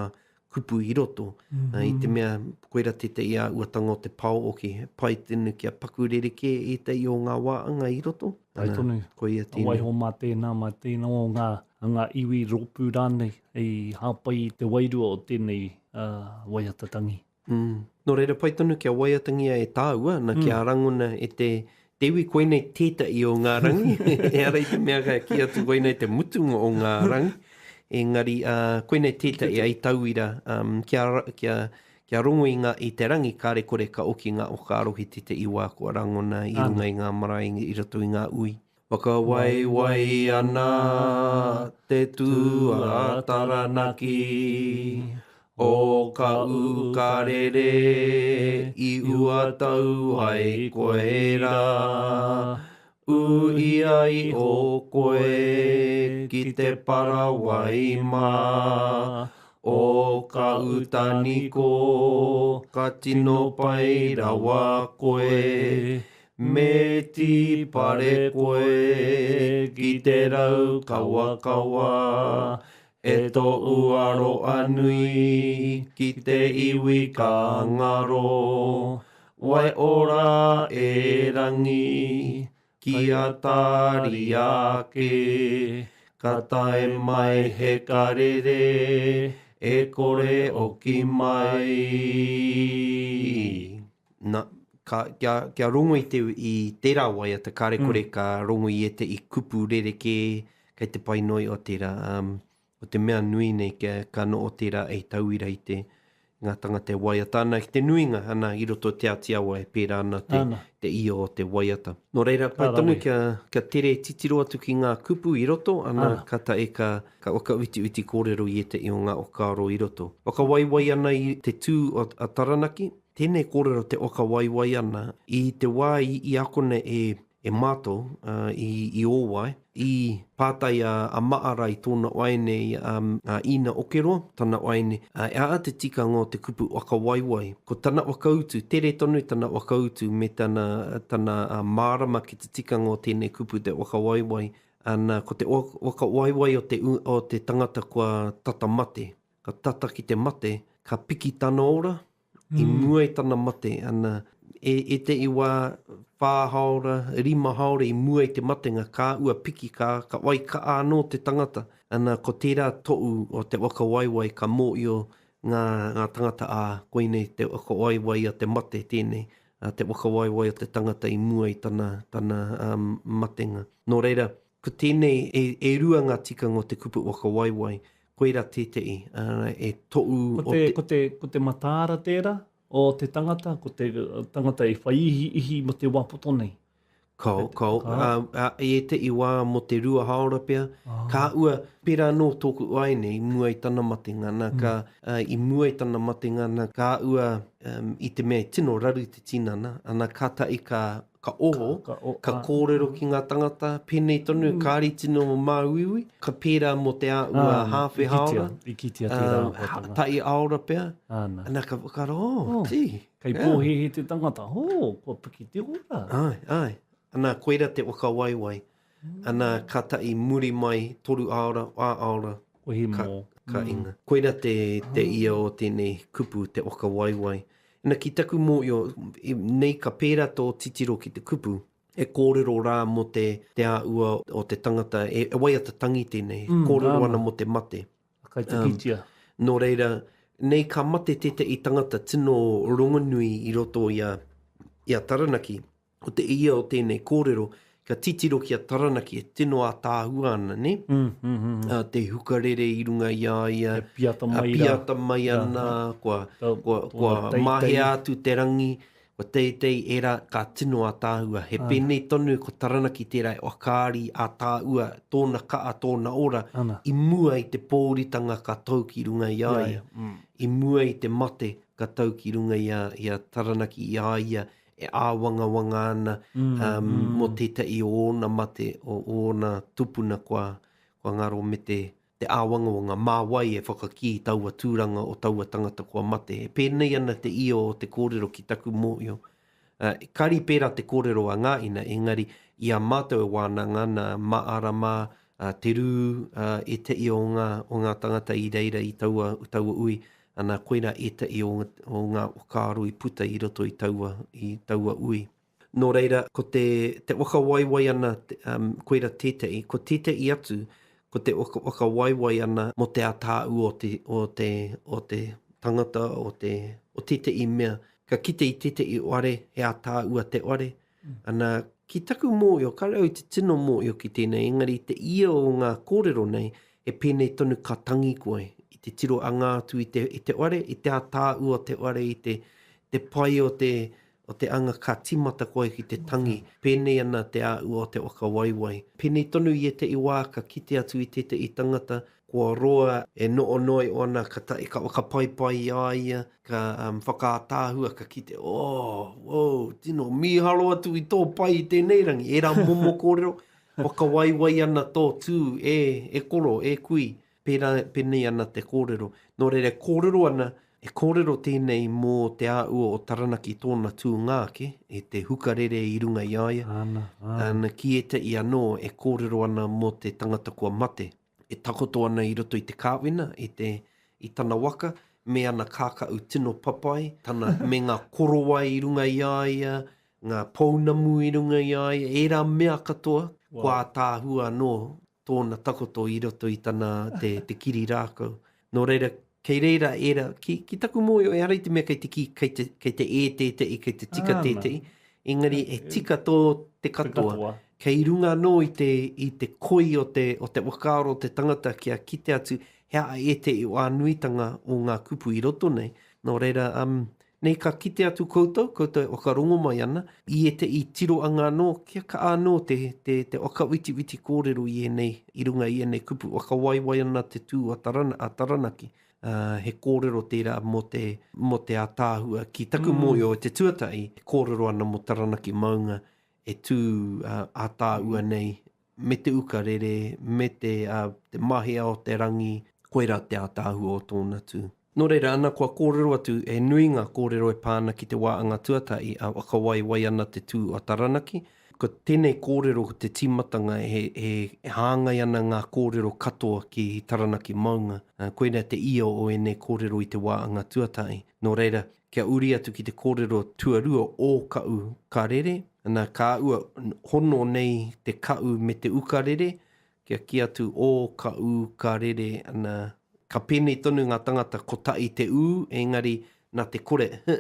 S3: kupu i roto, mm -hmm. i te mea koira tētahi āhuatanga o te pao oki, he pai tonu kia paku rerekē ētahi o ngā wāanga i roto.
S7: Pai tonu.
S3: Koia tēnei.
S7: Waiho mā tēnā, mā tēnā o ngā, ngā iwi rōpū rānei i hāpai i te wairua o tēnei uh, waiata tangi.
S3: Mm. Nō reira, pai tonu kia waiatangia e tāua, na kia mm. rangona e te, te iwi, koinei tētahi o ngā rangi, ehara i te mea ka kī atu koinei te mutunga o ngā rangi, engari uh, koinei tētahi ai tauira um, kia, kia, kia rongo i, ngā, i te rangi, kāre kore ka oki ngā whakaaro ki tētahi wā kua rangona i runga i ngā marae i roto i ngā ui. Whakawaiwai ana te tū a Taranaki, O ka ūkarere i uatau ai koe rā, Ū ia iho koe ki te parawai mā, O ka ūtaniko ka tino pai rawa koe, Me tīpare koe ki te raukawakawa, e tōu aroa nui ki te iwi ka ngaro. Waiora e Rangi, kia tāria ake, ka tae mai he karere e kore oki mai. Na, ka, kia, kia rongo i te, i tērā waiata, kāre kore mm. ka rongo i ētehi kupu rerekē kei te pai noi o tērā. Um, o te mea nui nei kia, ka noho tērā ei tauira i te, ngā tangata e waiata ana, ki te nuinga ana i roto Te Āti Awa e pērā ana te, ana. te ia o te waiata. Nō reira, pai tonu kia, kia tere titiro atu ki ngā kupu i roto, ana, ana. ka tae ka, ka whakawhitiwhiti kōrero i ētehi o ngā whakaaro i roto. Whakawaiwai ana i te tū o, a Taranaki, Tēnei kōrero te whakawaiwai ana i te wā i, i akona e, e mātou, uh, i, i Ōwae, i pātai a, a Maara i tōna waeine, i a, a Ina Okeroa, tana waeine, uh, e aha te tikanga o te kupu whakawaiwai? Ko tana whakautu, tere tonu tana whakautu me tana, tana uh, mārama ki te tikanga o tēnei kupu te whakawaiwai, ana, ko te whakawaiwai o te, o te tangata kua tata mate, ka tata ki te mate, ka piki tana ora, i mm. mua i tana mate, ana, e, e te iwa whā haora, rima haora i mua i te matenga, ka ua piki, ka, ka wai ka anō te tangata. Ana, ko tērā toʻu o te waka waiwai ka mōio ngā, ngā tangata, ā, koinei te waka waiwai a te mate tēnei, a te waka waiwai o te tangata i mua i tana, tana um, matenga. Nō reira, ko tēnei, e, e rua ngā tikanga o te kupu waka waiwai, Koira tētehi, e toʻu
S7: o te... Ko te, ko te mataara tērā o te tangata, ko te tangata e whai ihi, ihi mo te wā poto nei.
S3: Kao, kao, a, i ētehi wā mō te rua hāora pea, ah. ka ua, pērā anō tōku waeine i mua i tana matenga, nā, ka, mm. i mua i tana matenga, nā, ka ua, um, i te mea i tino raru te tinana, ana kātahi ka, ka oho, ka, ka, o, ka kōrero ki ngā tangata, pēnei tonu, mm. kāri tino māuiui, ka pērā mō te āhua ah, hāwhe hāora.
S7: I kitea tērā āhuatanga.
S3: Tahi āora pea. Ana. Ana ka whakaaro, oh, oh tī.
S7: Kei yeah. pōhēhē te tangata, oh, kua piki te ora.
S3: Ai, ai. Ana, koira te whakawaiwai. Mm. Ana, ka tahi muri mai, toru āora, wā āora.
S7: Kohi
S3: mō. Ka, ka mm. inga. Koira te, te ah. ia o tēnei kupu, te whakawaiwai. Na, ki taku mōhio, nei ka pērā tō titiro ki te kupu, e kōrero rā mō te, te āhua o te tangata, e, e waiata tangi tēnei, mm, kōrero ana mō te mate.
S7: Kai te kitia.
S3: Um, nō reira, nei ka mate tētahi tangata tino rongonui i roto i a, i a Taranaki, ko te ia o tēnei kōrero, kia titiro ki a Taranaki e tino ātaahua ana, nē?
S7: Mm, mm, mm.
S3: Uh, te hukarere i runga i a ia.
S7: E piata mai
S3: rā. Piata mai ana, kua, kua, kua mahea atu te rangi, kua teitei ērā, ka tino ātaahua. He pēnei tonu ko Taranaki tērā e whakaari ātaahua tōna ka'a, tōna ora,
S7: Ana.
S3: i mua i te pōuritanga ka tau ki runga i a ia.
S7: Mm.
S3: I mua i te mate ka tau ki runga i a, i a Taranaki i a ia e āwangawanga ana um, mō tētahi o ōna mate, o ōna tupuna kua, kua ngaro me te, te āwangawanga mā wai e whakakī taua tūranga o taua tangata kua mate. E pēnei ana te io o te kōrero ki taku mōhio. Uh, kari pērā te kōrero a ngā ina, engari i a mātou e wānanga ana, maara mā, uh, te rū, uh, ētahi o ngā, o ngā tangata i reira i taua, taua ui, Ana, koirā ētahi o, o ngā whakaaro i puta i roto i taua, i taua ui. Nō reira, ko te, te waka waiwai ana, um, koira tētahi, ko tētahi atu, ko te waka, waka waiwai ana mō te atāu o te, o te, o te tangata, o te, o tētahi mea. Ka kite i tētahi ware, he atāua te ware, Ana, ki taku mōhio, kāre au i te tino mōhio ki tēnei, engari i te ia o ngā kōrero nei, he pēnei tonu ka tangi koe i te tiro anga atu i te, i te ware, i te ātaahua o te ware, i te, te pai o te, o te anga ka tīmata koe ki te tangi. Pēnei ana te āhua o te waka waiwai. Pēnei tonu i ētahi wā ka kite atu i tētahi tangata kua roa e noonoi ana, ka tae, ka whakapaipai i a ia, ka um, whakaātaahua, ka kite, oh, wow, tino mīharo atu i tō pai i tēnei rangi, ērā momo kōrero, whakawaiwai ana tō tū, e, e koro, e kui, pērā, pēnei ana te kōrero. Nō reira, kōrero ana, e kōrero tēnei mō te āhua o Taranaki tōna tūnga ake, e te hukarere i runga i a ia,
S7: Ana, ana.
S3: ana ki ētahi anō e kōrero ana mō te tangata kua mate. e takoto ana i roto i te kāwina, i te, i tana waka, me ana kākahu tino papai, tana, me ngā korowai i runga i a ia, ngā pounamu i runga i a ia, ērā mea katoa, wow. kua ātaahua anō tōna takoto i roto i tana, te, te kiri rākau. Nō reira, kei reira ērā, ki, ki taku mōhio, ehara i te mea kei te kī, kei te, kei te ē tētehi, kei te tika tētehi, engari e tika tō te katoa.
S7: Te katoa.
S3: Kei runga anō i te, i te koi o te, o te whakaaro o te tangata kia kite atu he aha ētehi wānuitanga o ngā kupu i roto nei. Nō reira, um, Nei ka kite atu koutou, koutou e whakarongo mai ana, i ētehi tiroanga anō, kia kaha anō te, te, te whakawhitiwhiti kōrero i ēnei, i runga i ēnei kupu, whakawaiwai ana te tū a Tarana, a Taranaki. Ā, he kōrero tērā mō te, mō te ātaahua. Ki taku mōhio i te tuatahi, e kōrero ana mō Taranaki maunga e tū ātaahua nei, me te ukarere, me te, ā, te mahea o te rangi, koirā te ātaahua o tōna tū. Nō reira, ana kua kōrero atu, he nui ngā kōrero e pā ana ki te wā anga tuatahi, ā, whakawaiwai ana te tū a Taranaki. Ko tēnei kōrero ko te tīmatanga he, he, e hāngai ana ngā kōrero katoa ki Taranaki maunga. Ā, koinā te ia o ēnei kōrero i te wā anga tuatahi. Nō reira, kia uri atu ki te kōrero tuarua o kaʻu ka rere, ana ka ua hono nei te kaʻu me te ukarere, Kia kī atu, Ō, ka ū, ka rere, ana, ka pēnei tonu ngā tangata kotahi te ū, engari nā te kore h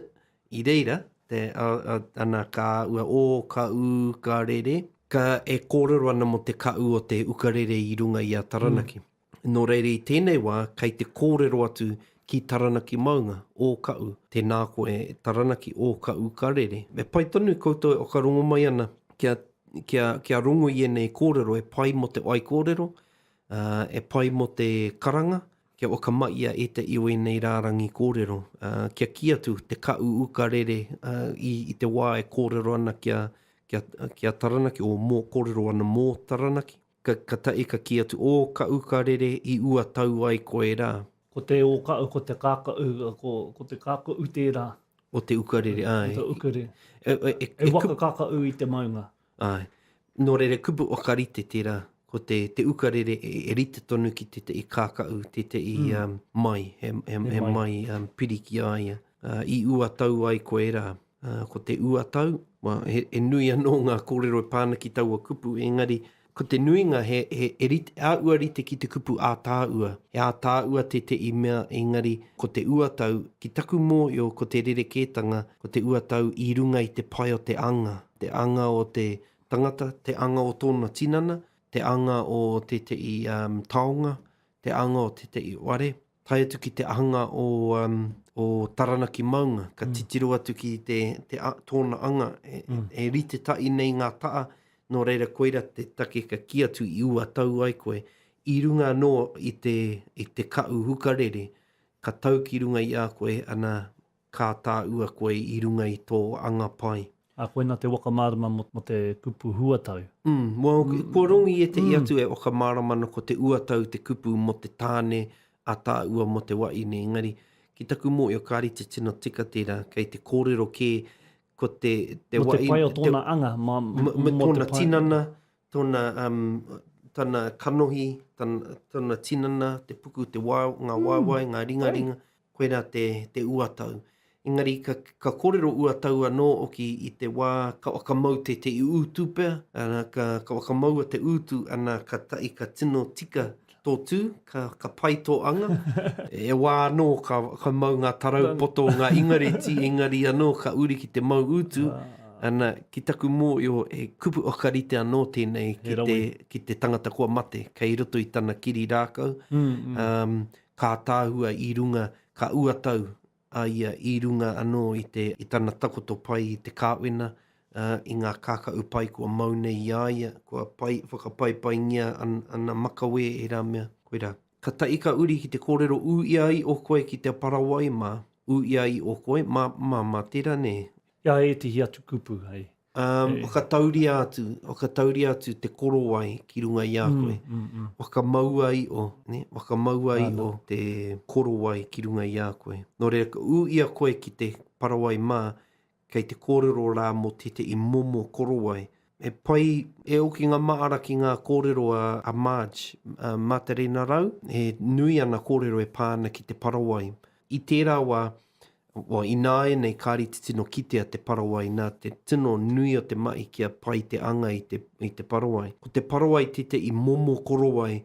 S3: i reira, te, a, a, ana, ka ua, ō, ka ū, ka rere, ka, e kōrero ana mō te ka ū o te ukarere i runga i a Taranaki. Mm. Nō reira i tēnei wā, kei te kōrero atu ki Taranaki maunga, ō ka ū, tēnā koe, Taranaki, ō, ka ū, ka rere. E pai tonu koutou e whakarongo mai ana kia kia, kia rongo i ēnei kōrero e pai mō te whaikōrero, ā, e pai mō te karanga, kia whakamahia ētahi o ēnei rārangi kōrero, ā, kia kī atu te kaʻu uka rere, ā, i, i te wā e kōrero ana kia, kia, kia Taranaki, o mō, kōrero ana mō Taranaki. Ka, ka tahi ka kī atu, Ō kaʻu ka rere i ua tau ai koe rā.
S7: Ko te ō kaʻu, ko te kākaʻu, ko, ko te kākaʻu tērā.
S3: O te ukarere, āe.
S7: O te ukarere.
S3: E, e, e,
S7: e waka kākaʻu i te maunga.
S3: Āe. Nō reira, kupu whakarite tērā. Ko te, te ukarere e, e rite tonu ki tētahi kākaʻu, tētahi mm. um, mai, he, he, he, he mai, mai um, piri ki a ia. I uatau ai koe rā. Ko te uatau, he, he nui anō ngā kōrero e pā ana ki taua kupu, engari ko te nuinga he, he, he rite, āua rite ki te kupu ātāua. He ātāua tētehi mea, engari ko te uatau, ki taku mōhio ko te rerekētanga, ko te uatau i runga i te pai o te anga, te anga o te tangata, te anga o tōna tinana, te anga o tētehi um, taonga, te anga o tētehi ware, tae atu ki te anga o, um, o Taranaki maunga, ka mm. titiro atu ki te, te, a, tōna anga, e, mm. e rite tahi nei ngā taa, nō reira koira te take ka ki atu i ua tau ai koe, i runga anō i te, i te ka'u hukarere, ka tau ki runga i a koe, ana, Ka tāua koe i runga i tō anga pai.
S7: Ā, koina te whakamārama mō te kupu huatau.
S3: Mm, well, kua rongu i ētehi atu e whakamārama ana ko te uatau te kupu mō te tāne, a tāua mō te wahine, engari, ki taku mōhio kāre te tino tika tērā, kei te kōrero kē ko te,
S7: te Mō te pai o tōna anga, mā,
S3: mō te tōna tinana, tōna, um, tana kanohi, tana, tana tinana, te puku, te wae, ngā waewae, ngā ringaringa, koirā te, te uatau. Engari ka, ka kōrero uatau anō hoki i te wā ka whakamau te, te ūtu pea, ana, ka, ka whakamaua te ūtu, ana, ka tahi ka tino tika tō tū, ka, ka pai tō anga. E wā anō ka, ka mau ngā tarau poto o ngā Ingareti, engari anō ka uri ki te mau ūtu, ana, ki taku mōhio, he kupu whakarite anō tēnei ki te, ki te tangata kua mate, kei roto i tana kiri rākau. Mm, mm. Um, ka tāhua i runga, ka uatau a ia i runga anō i te, i tana takoto pai i te kāwena, ā, i ngā kākahu pai kua mau nei i a ia, kua pai, whakapaipaingia an, ana makawe ērā mea, koirā. Ka tahi ka uri ki te kōrero ū i a i o koe ki te parawai mā, ū i a i o koe, mā, mā, mā tērā nē.
S7: Kia ētehi atu kupu hei.
S3: Um, whakatauria atu, whakatauria atu te korowai ki runga i a koe. Mm, mm, mm. Whakamaua iho, ne? Whakamaua iho te korowai ki runga i a koe. Nō reira, ka ū ia koe ki te parawai mā, kei te kōrero rā mō tētehi momo korowai. E pai, e oki ngā māra ki ngā kōrero a, a Marge, a Matarena Rau, he nui ana kōrero e pā ana ki te parawai. I tērā wā, Well, ināianei kāre te tino kitea te parawai nā te tino nui o te mahi kia pai te anga i te, i te parawai. Ko te parawai tētehi momo korowai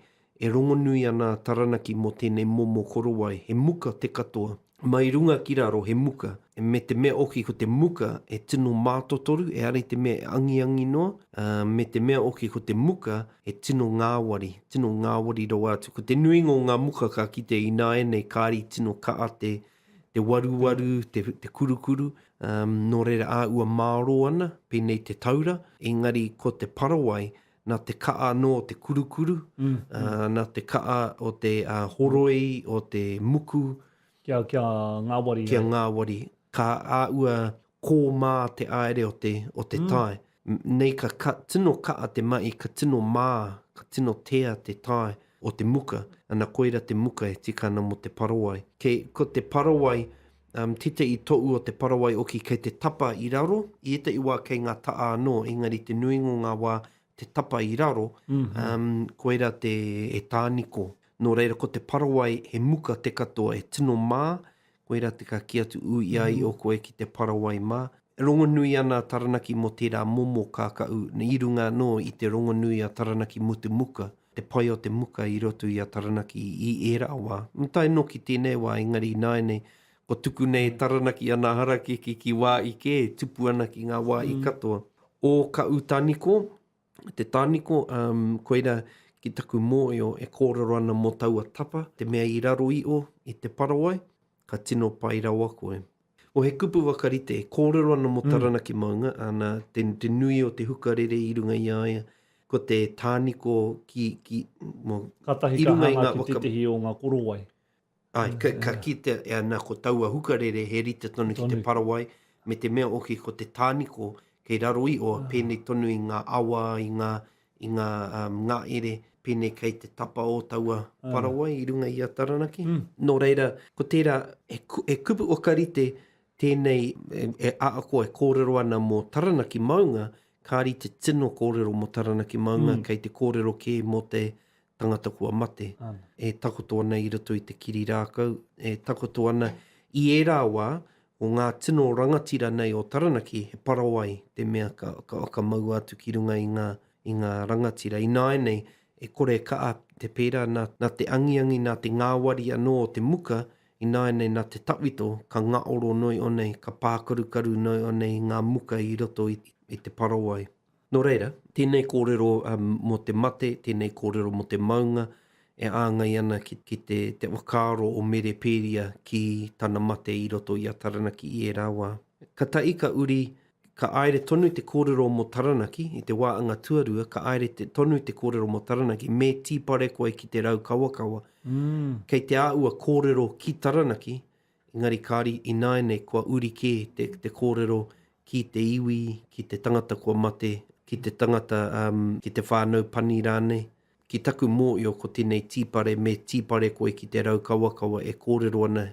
S3: e rongonui ana a Taranaki mō tēnei momo korowai, he muka te katoa. Mai runga ki raro he muka, me te mea oki ko te muka e tino mātotoru, ehara i te mea e angiangi noa, ā, me te mea oki ko te muka he tino ngāwari, tino ngāwari rawa atu. Ko te nuinga o ngā muka ka kite ināianei kāre i tino kaha te, te waruwaru, te, te kurukuru, um, nō reira āua mārō ana, pēnei te taura, engari ko te parawai, nā te ka'a anō o te kurukuru, mm, mm. Uh, nā te ka'a o te uh, horoi, o te muku.
S7: Kia, kia ngāwari.
S3: Kia ngāwari. Ka āua kōmā te aere o te, o te mm. tae. Nei ka, ka tino ka'a te mahi, ka tino mā, ka tino tea te tae o te muka, ana koira te muka e tika ana mō te parawai. Kei, ko te parawai, um, tētehi toʻu o te parawai oki kei te tapa i raro, i ētahi wā kei ngā ta'a anō, engari te nuinga o ngā wā te tapa i raro, mm -hmm. um, koira te e tāniko. Nō reira, ko te parawai he muka te katoa, e tino mā, koira te ka kī atu ū i a i o koe ki te parawai mā. Rongonui ana a Taranaki mō tērā momo kākahu, i runga anō i te rongonui a Taranaki mō te muka, te pai o te muka i roto i a Taranaki i ērā wā. Tae noa ki tēnei wā, engari ināianei, kua tuku nei e Taranaki ana harakeke ki wā i kē, e tupu ana ki ngā wā i katoa. O Kaʻūtaniko, te tāniko, um, koira ki taku mōio e kōrero ana mō taua tapa, te mea i raro iho i te parawai, ka tino pai rawa koe. O he kupu whakarite, e kōrero ana mō mm. Taranaki maunga, ana, te, te nui o te hukarere i runga i a ia, ko te tāniko ki, ki,
S7: mo, Kātahi ka hanga ki tētehi o ngā korowai.
S3: Ai, ka, ka kitea, e ana, ko taua hukarere he rite tonu ki te parawai, me te mea oki ko te tāniko kei raro iho, ah. pēnei tonu i ngā awa, i ngā, i ngā um, ngaere, pēnei kei te tapa o taua ah. parawai i runga i a Taranaki. Mm. Nō reira, ko tērā, he, he kupu whakarite tēnei e, e aako e kōrero ana mō Taranaki maunga, kāri te tino kōrero mō Taranaki maunga, mm. kei te kōrero kē mō te tangata kua mate, e takoto ana i roto i te kiri rākau, e takoto ana i ērā wā, o ngā tino rangatira nei o Taranaki, he parawai te mea ka, ka, ka maua atu ki runga i ngā, i ngā rangatira. Ināianei, e kore kaha te pērā nā, nā te angiangi, nā te ngāwari anō o te muka, ināianei nā te tawhito, ka ngaoro noi onei, ka pākarukaru noi onei ngā muka i roto i, i te parawai. Nō reira, tēnei kōrero mō te mate, tēnei kōrero mō te maunga, e āngai ana ki, ki te, te whakaaro o Mere Pēria ki tana mate i roto i a Taranaki i ērā wā. Ka tahi ka uri, ka aere tonu te kōrero mō Taranaki, i te wā anga tuarua, ka aere te, tonu te kōrero mō Taranaki, me tīpare koe ki te rau kawakawa. Mm. Kei te āua kōrero ki Taranaki, Engari kāri ināianei kua uri kē te, te kōrero ki te iwi, ki te tangata kua mate, ki te tangata, um, ki te whānau pani rānei. Ki taku mōio ko tēnei tīpare me tīpare koe ki te raukawakawa e kōrero ana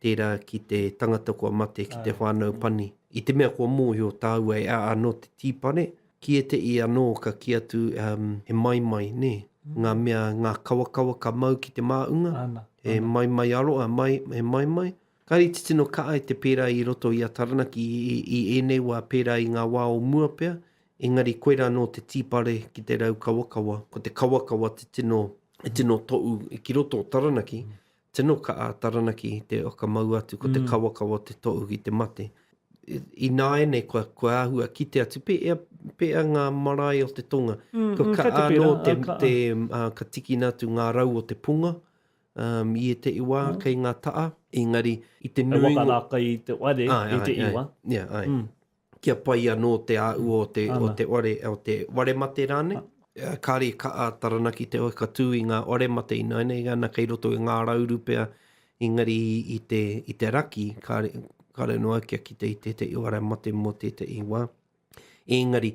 S3: tērā ki te tangata kua mate, ki te whānau pani. I te mea kua mōhio tāua e a anō te tīpare, ki ētehi anō ka kī atu um, he maimai, nē? Ngā mea, ngā kawakawa ka mau ki te māunga,
S7: Ana,
S3: he
S7: ana.
S3: maimai aroa, mai, he maimai. Kāre i te tino kaha i te pērā i roto i a Taranaki i, i, i ēnei wā pērā i ngā wā o mua pea, engari koirā anō te tīpare ki te rau kawakawa, ko te kawakawa te tino, te tino toʻu ki roto o Taranaki, Tino kaha a Taranaki te whakamau atu ko te kawakawa te tohu ki te mate. Ināianei kua, kua āhua kite atu pēa, pēa ngā marae o te tonga.
S7: Mm,
S3: Kua
S7: mm, kei
S3: kaha
S7: te pērā,
S3: anō te,
S7: ā, ka-
S3: te, ā, ka tikina atu ngā rau o te punga um, i ētehi wā
S7: Mm.
S3: kei ngā ta'a. Engari, i te
S7: Hei
S3: nuinga...
S7: waka rākai i te ware,
S3: Āe,
S7: i te
S3: āe, āe.
S7: iwa.
S3: Yeah, āe.
S7: Mm.
S3: Kia pai anō te āhua o te, o
S7: Ana.
S3: te ware, o te waremate rānei. Kāre i kaha Taranaki te waka tū i ngā waremate ināianei, ana kei roto i ngā rauru pea, engari i te, i te raki, kāre, kāre noa kia kite i tētehi waremate mō tētehi wā. Engari,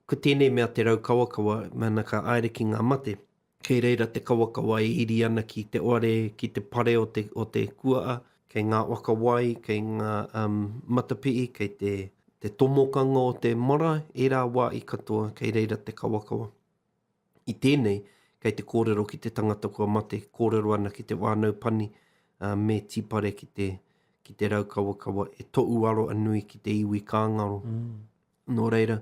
S3: ko tēnei mea te raukawakawa, mēnā ka aere ki ngā mate, Kei reira te kawakawa e iri ana ki te oare, ki te pare o te, o te kuaa, kei ngā waka wai, kei ngā um, matapihi, kei te, te tomokanga o te marae, ērā wā i katoa, kei reira te kawakawa. I tēnei, kei te kōrero ki te tangata kua mate, kōrero ana ki te whānau pani, uh, me tīpare ki te, ki te raukawakawa, e toʻu aroa nui ki te iwi kāngaro.
S7: Mm.
S3: Nō reira,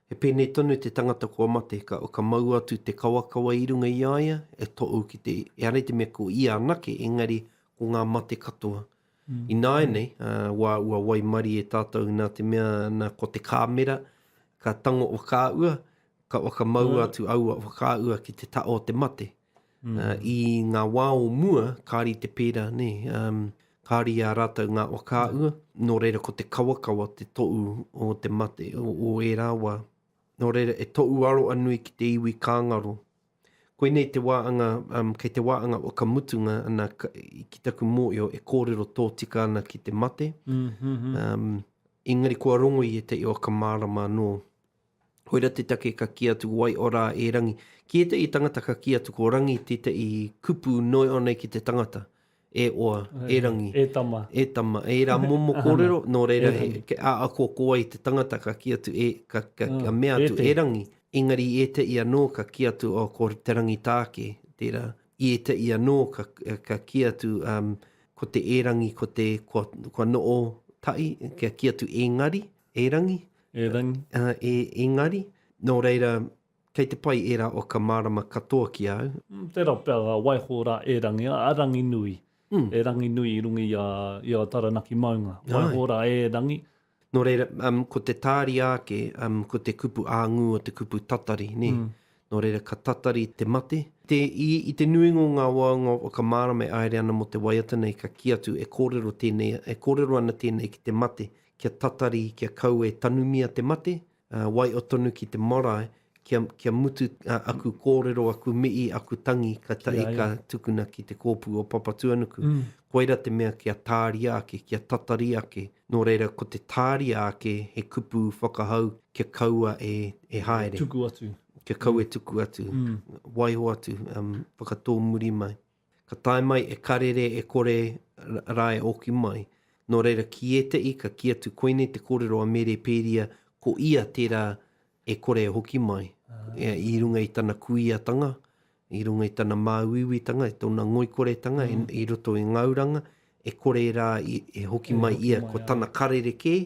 S3: he pēnei tonu te tangata kua mate, ka, ka mau atu te kawakawa i runga i a ia, e toʻu ki te, ehara i te mea ko ia anake, engari ko ngā mate katoa. Mm. Ināianei, uh, wā ua waimarie tātou nā te mea nā, ko te kāmera, ka tango whakaua, ka whakamaua mm. atu aua whakaua ki te taha o te mate. Mm. Uh, I ngā wā o mua, kāri te pērā, nē, um, kāri i a rātou ngā whakaua, nō reira ko te kawakawa te toʻu o te mate o, o ērā wā. Nō reira, e toʻu aroa nui ki te iwi kāngaro. Koinei te wāanga, um, kei te wāanga whakamutunga ana, ka, ki taku mōio e kōrero tōtika ana ki te mate.
S7: Mm -hmm.
S3: Um, engari kua rongo i ētahi whakamārama anō. Koira te take ka kī atu wai ora e Rangi. Ki ētahi tangata ka kī atu ko Rangi tētahi kupu noio nei ki te tangata. E oa, e Rangi.
S7: E tama.
S3: E tama. Ērā momo kōrero, nō reira, he, a, a ko ko wai te tangata ka kī atu e, ka, ka, ka mea atu e Rangi. Engari i ētahi anō ka kī atu, oh, ko Te Rangitāke tērā. I ētahi anō ka, ka kī atu, um, ko te e Rangi, ko te, kua, kua noo tahi, kia kī atu engari, e Rangi.
S7: E Rangi.
S3: Uh, e engari. Nō reira, kei te pai ērā o ka mārama katoa ki a au.
S7: Mm, tērā pea ka waiho rā e Rangi, a Ranginui.
S3: Mm.
S7: E Ranginui i runga i a, i a Taranaki maunga. Waiho rā e Rangi.
S3: Nō reira, um, ko te tāria ake, um, ko te kupu āngū o te kupu tatari, nē?
S7: Mm.
S3: Nō reira, ka tatari te mate. Te, i, i te nuinga o ngā wā o ngā whakamārama e aere ana mō te waiata nei, ka kī atu e kōrero tēnei, e kōrero ana tēnei ki te mate, kia tatari, kia kau e tanumia te mate, ā, waio tonu ki te marae, kia, kia mutu ā, aku kōrero, aku mihi, aku tangi, ka tahi ka tukuna ki te kōpū o Papatūānuku.
S7: Mm.
S3: Koira te mea kia tāria ake, kia tatari ake. Nō reira, ko te tāria ake he kupu whakahau kia kaua e, e haere.
S7: Tuku atu.
S3: Kia kaua e tuku atu.
S7: Mm.
S3: Waiho atu, um, whakatōmuri mai. Ka tae mai e karere e kore rā e oki mai. Nō reira, ki ētehi ka kī atu koinei te kōrero a Mere Pēria ko ia tērā e kore e hoki mai. I runga i tana kuiatanga, i runga i tana māuiuitanga, i tōna ngoikoretanga, mm. i roto i Ngauranga, e kore rā i, e hoki mai ia, ko tana karere kē,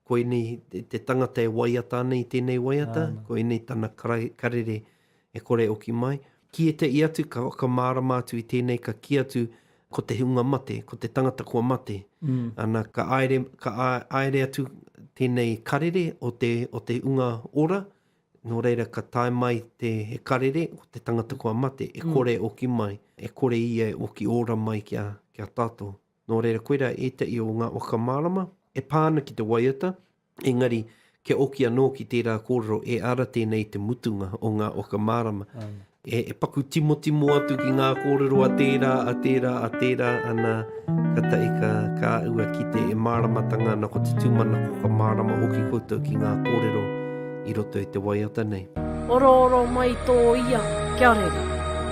S3: koinei te tangata e waiata ana i tēnei waiata, koinei tana karere e kore e oki mai. Ki ētahi atu ka whakamārama atu i tēnei ka kī atu ko te hunga mate, ko te tangata kua mate. Mm. Ana, ka aere, ka aere atu tēnei karere o te, o te hunga ora, nō reira ka tae mai te he karere o te tangata kua mate, e mm. kore e oki mai, e kore ia e oki ora mai ki a, ki a tātou. Nō reira, koirā ētahi o ngā whakamārama e pā ana ki te waiata, engari kia oki anō ki tērā kōrero e ara tēnei te mutunga o ngā whakamārama. E, e paku timotimo atu ki ngā kōrero a tērā, a tērā, a tērā, ana, ka tahi ka, ka ua kite e māramatanga ana ko te tūmanako ka mārama hoki koutou ki ngā kōrero i roto i te waiata nei.
S1: Orooro mai tō ia, kia rere,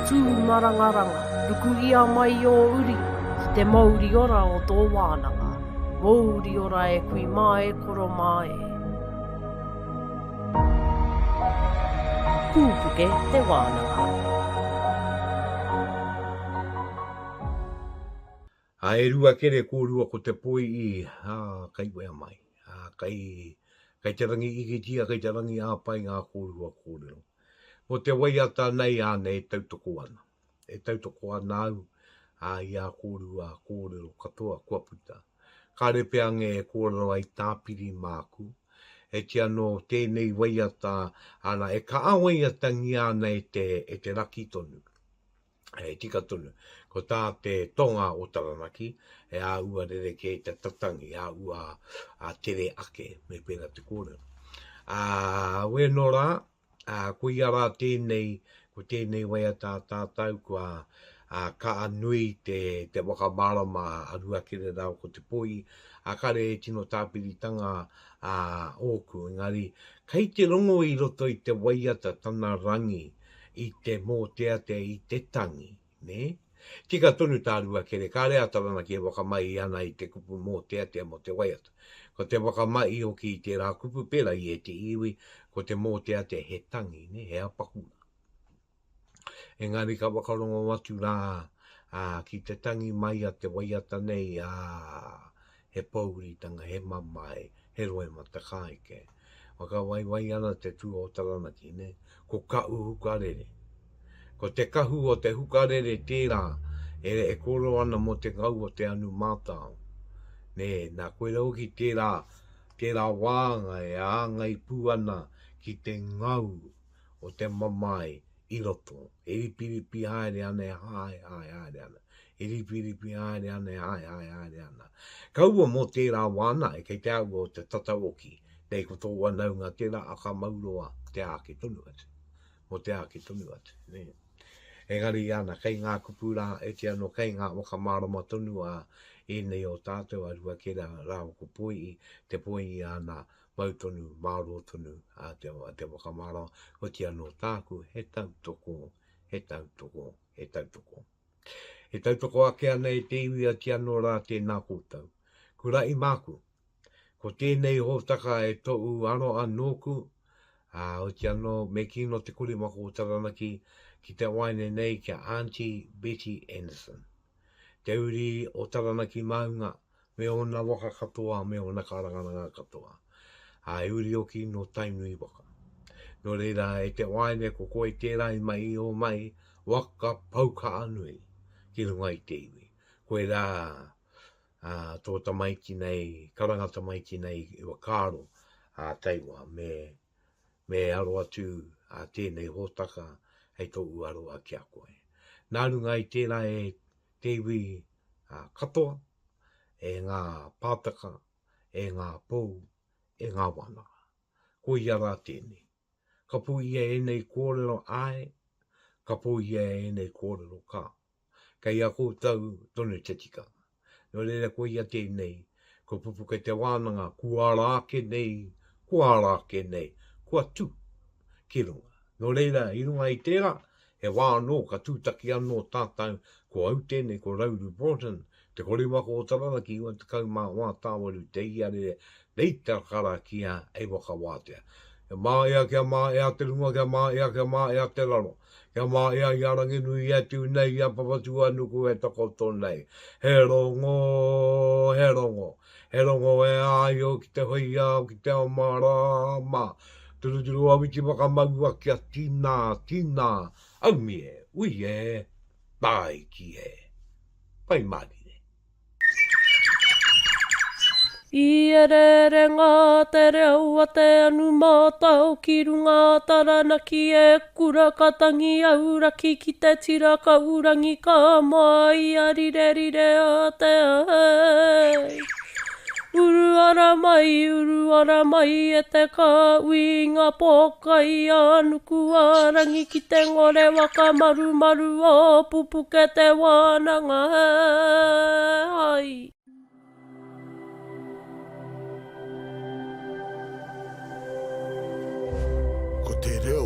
S1: tū marangaranga, rukuhia mai ō uri ki te mouri ora o tō wānanga, mouri ora e kui mā e koro mā e. Pūpuke te wānanga.
S2: Ā, e Ruakere kōrua ko te poi i, ā, kei wea mai. Ā, kei, kei te rangi ikitia, kei te rangi āpai ngā kōrua kōrero. Mō te waiata nei, āna e tautoko ana. E tautoko ana au, ā, i ā kōrua kōrero katoa kua puta. Kāre pea ange e kōrero ai tāpiri māku. E ti anō tēnei waiata, āna, e kaha waiatangia ana e te, e te raki tonu. E tika tonu, ko tā te tonga o Taranaki, he āhua rerekē te tatangi, āhua tere ake, me pērā te kōrero. Ā, wēnō rā, ā, koia rā tēnei, ko tēnei waiata a tātou kua ā, kaha nui te, te whakamārama a Ruakere rāua ko Te Poi, ā, kare e tino tāpiritanga ā, ōku, engari, kei te rongo i roto i te waiata tana rangi, i te mōteatea, i te tangi, nē? Tika tonu tā Ruakere, kāre a Taranaki e whakamahi ana i te kupu mōteatea mō te waiata. Ko te whakamahi hoki i tērā kupu, pērā i ētehi iwi, ko te mōteatea he tangi, nē, he apakura. Engari ka whakarongo atu rā ā, ki te tangi mai a te waiata nei, ā, he pōuritanga, he mamae, he roimata kāike. Whakawaiwai ana te tū o Taranaki, nē? Ko Kaʻu Hukarere. Ko te kahu o te hukarere tērā e, e kōrero ana mō te ngau o te anu mātao. Nē, nā koira hoki tērā, tērā wānga e āngai pū ana ki te ngau o te mamae i roto, e ripiripi haere ana, e haehae haere ana, e ripiripi haere ana, e haehae haere ana. Kaua mō tērā wā nā, kei te āhua o te tata oki, nei ko tō wanaunga tērā a ka mau roa te āke tonu atu, mō te āke tonu atu, nē. Engari ana, kei ngā kupu rā, e te anō, kei ngā whakamārama tonu a ēnei o tātou, a Ruakera rāua ko Poi'i, te Poi'i ana, mau tonu, mārō tonu a te, a te whakamārama, oti anō tāku, he tautoko, he tautoko, he tautoko. E tautoko ake ana e te iwi oti anō rā tēnā koutou. Kuraʻi māku. Ko tēnei hōtaka e toʻu aroa nōku, ā, oti anō me kī nō Te Korimako o Taranaki ki te waeine nei ki a Aunty Betty Anderson. Te uri o Taranaki Maunga, me ōna waka katoa, me ōna kārangaranga katoa. Ā, he uri hoki nō Tainui waka. Nō reira, e te waeine, ko koe tērā i mahi i ō mahi, waka poukaa nui ki runga i te iwi. Koirā ā, tō tamaiti nei, karanga tamaiti nei i whakaaro ā Taiwa me, me aro atu ā tēnei hōtaka hei tōu aroha ki a koe. Nā runga i tērā e te iwi katoa, e ngā pātaka, e ngā pou, e ngā wānanga. Koia rā tēnei. Ka pūhia ēnei kōrero āe, ka pūhia ēnei kōrero kā. Kei a koutou tonu te tikanga. Nō reira koia tēnei, ko Pupuke te wānanga, kua ara ake nei, kua ara ake nei, kua tū ki runga. Nō reira, i runga i tērā, he wā anō ka tūtaki anō tātou, ko au tēnei, ko Rauru Broughton, te korimako o Taranaki 94 tāwaru te iarere, nei te karakia hei whakawātea. Kia māia, kia māia te runga, kia māia, kia māia te raro. Kia māia i a Ranginui e tū nei, i a Papatūānuku e takoto nei. He rongo, he rongo, he rongo e āio ki te hoia, ki te ao mārama. Turuturu a Witi whakamaua kia tina, tina, aumie, ui e, tāiki e. Pai mārire.
S1: I ereere ngā te reo a te anu mātao ki runga a Taranaki e kura ka tangi auraki ki te tira kaurangi ka māia rirerire a te ai. Uru ara mai, uru ara mai e te kāhui i ngā pōkai a nuku a rangi ki te ngore waka marumaru o Pupuke te wānanga hai.
S8: Ko te reo.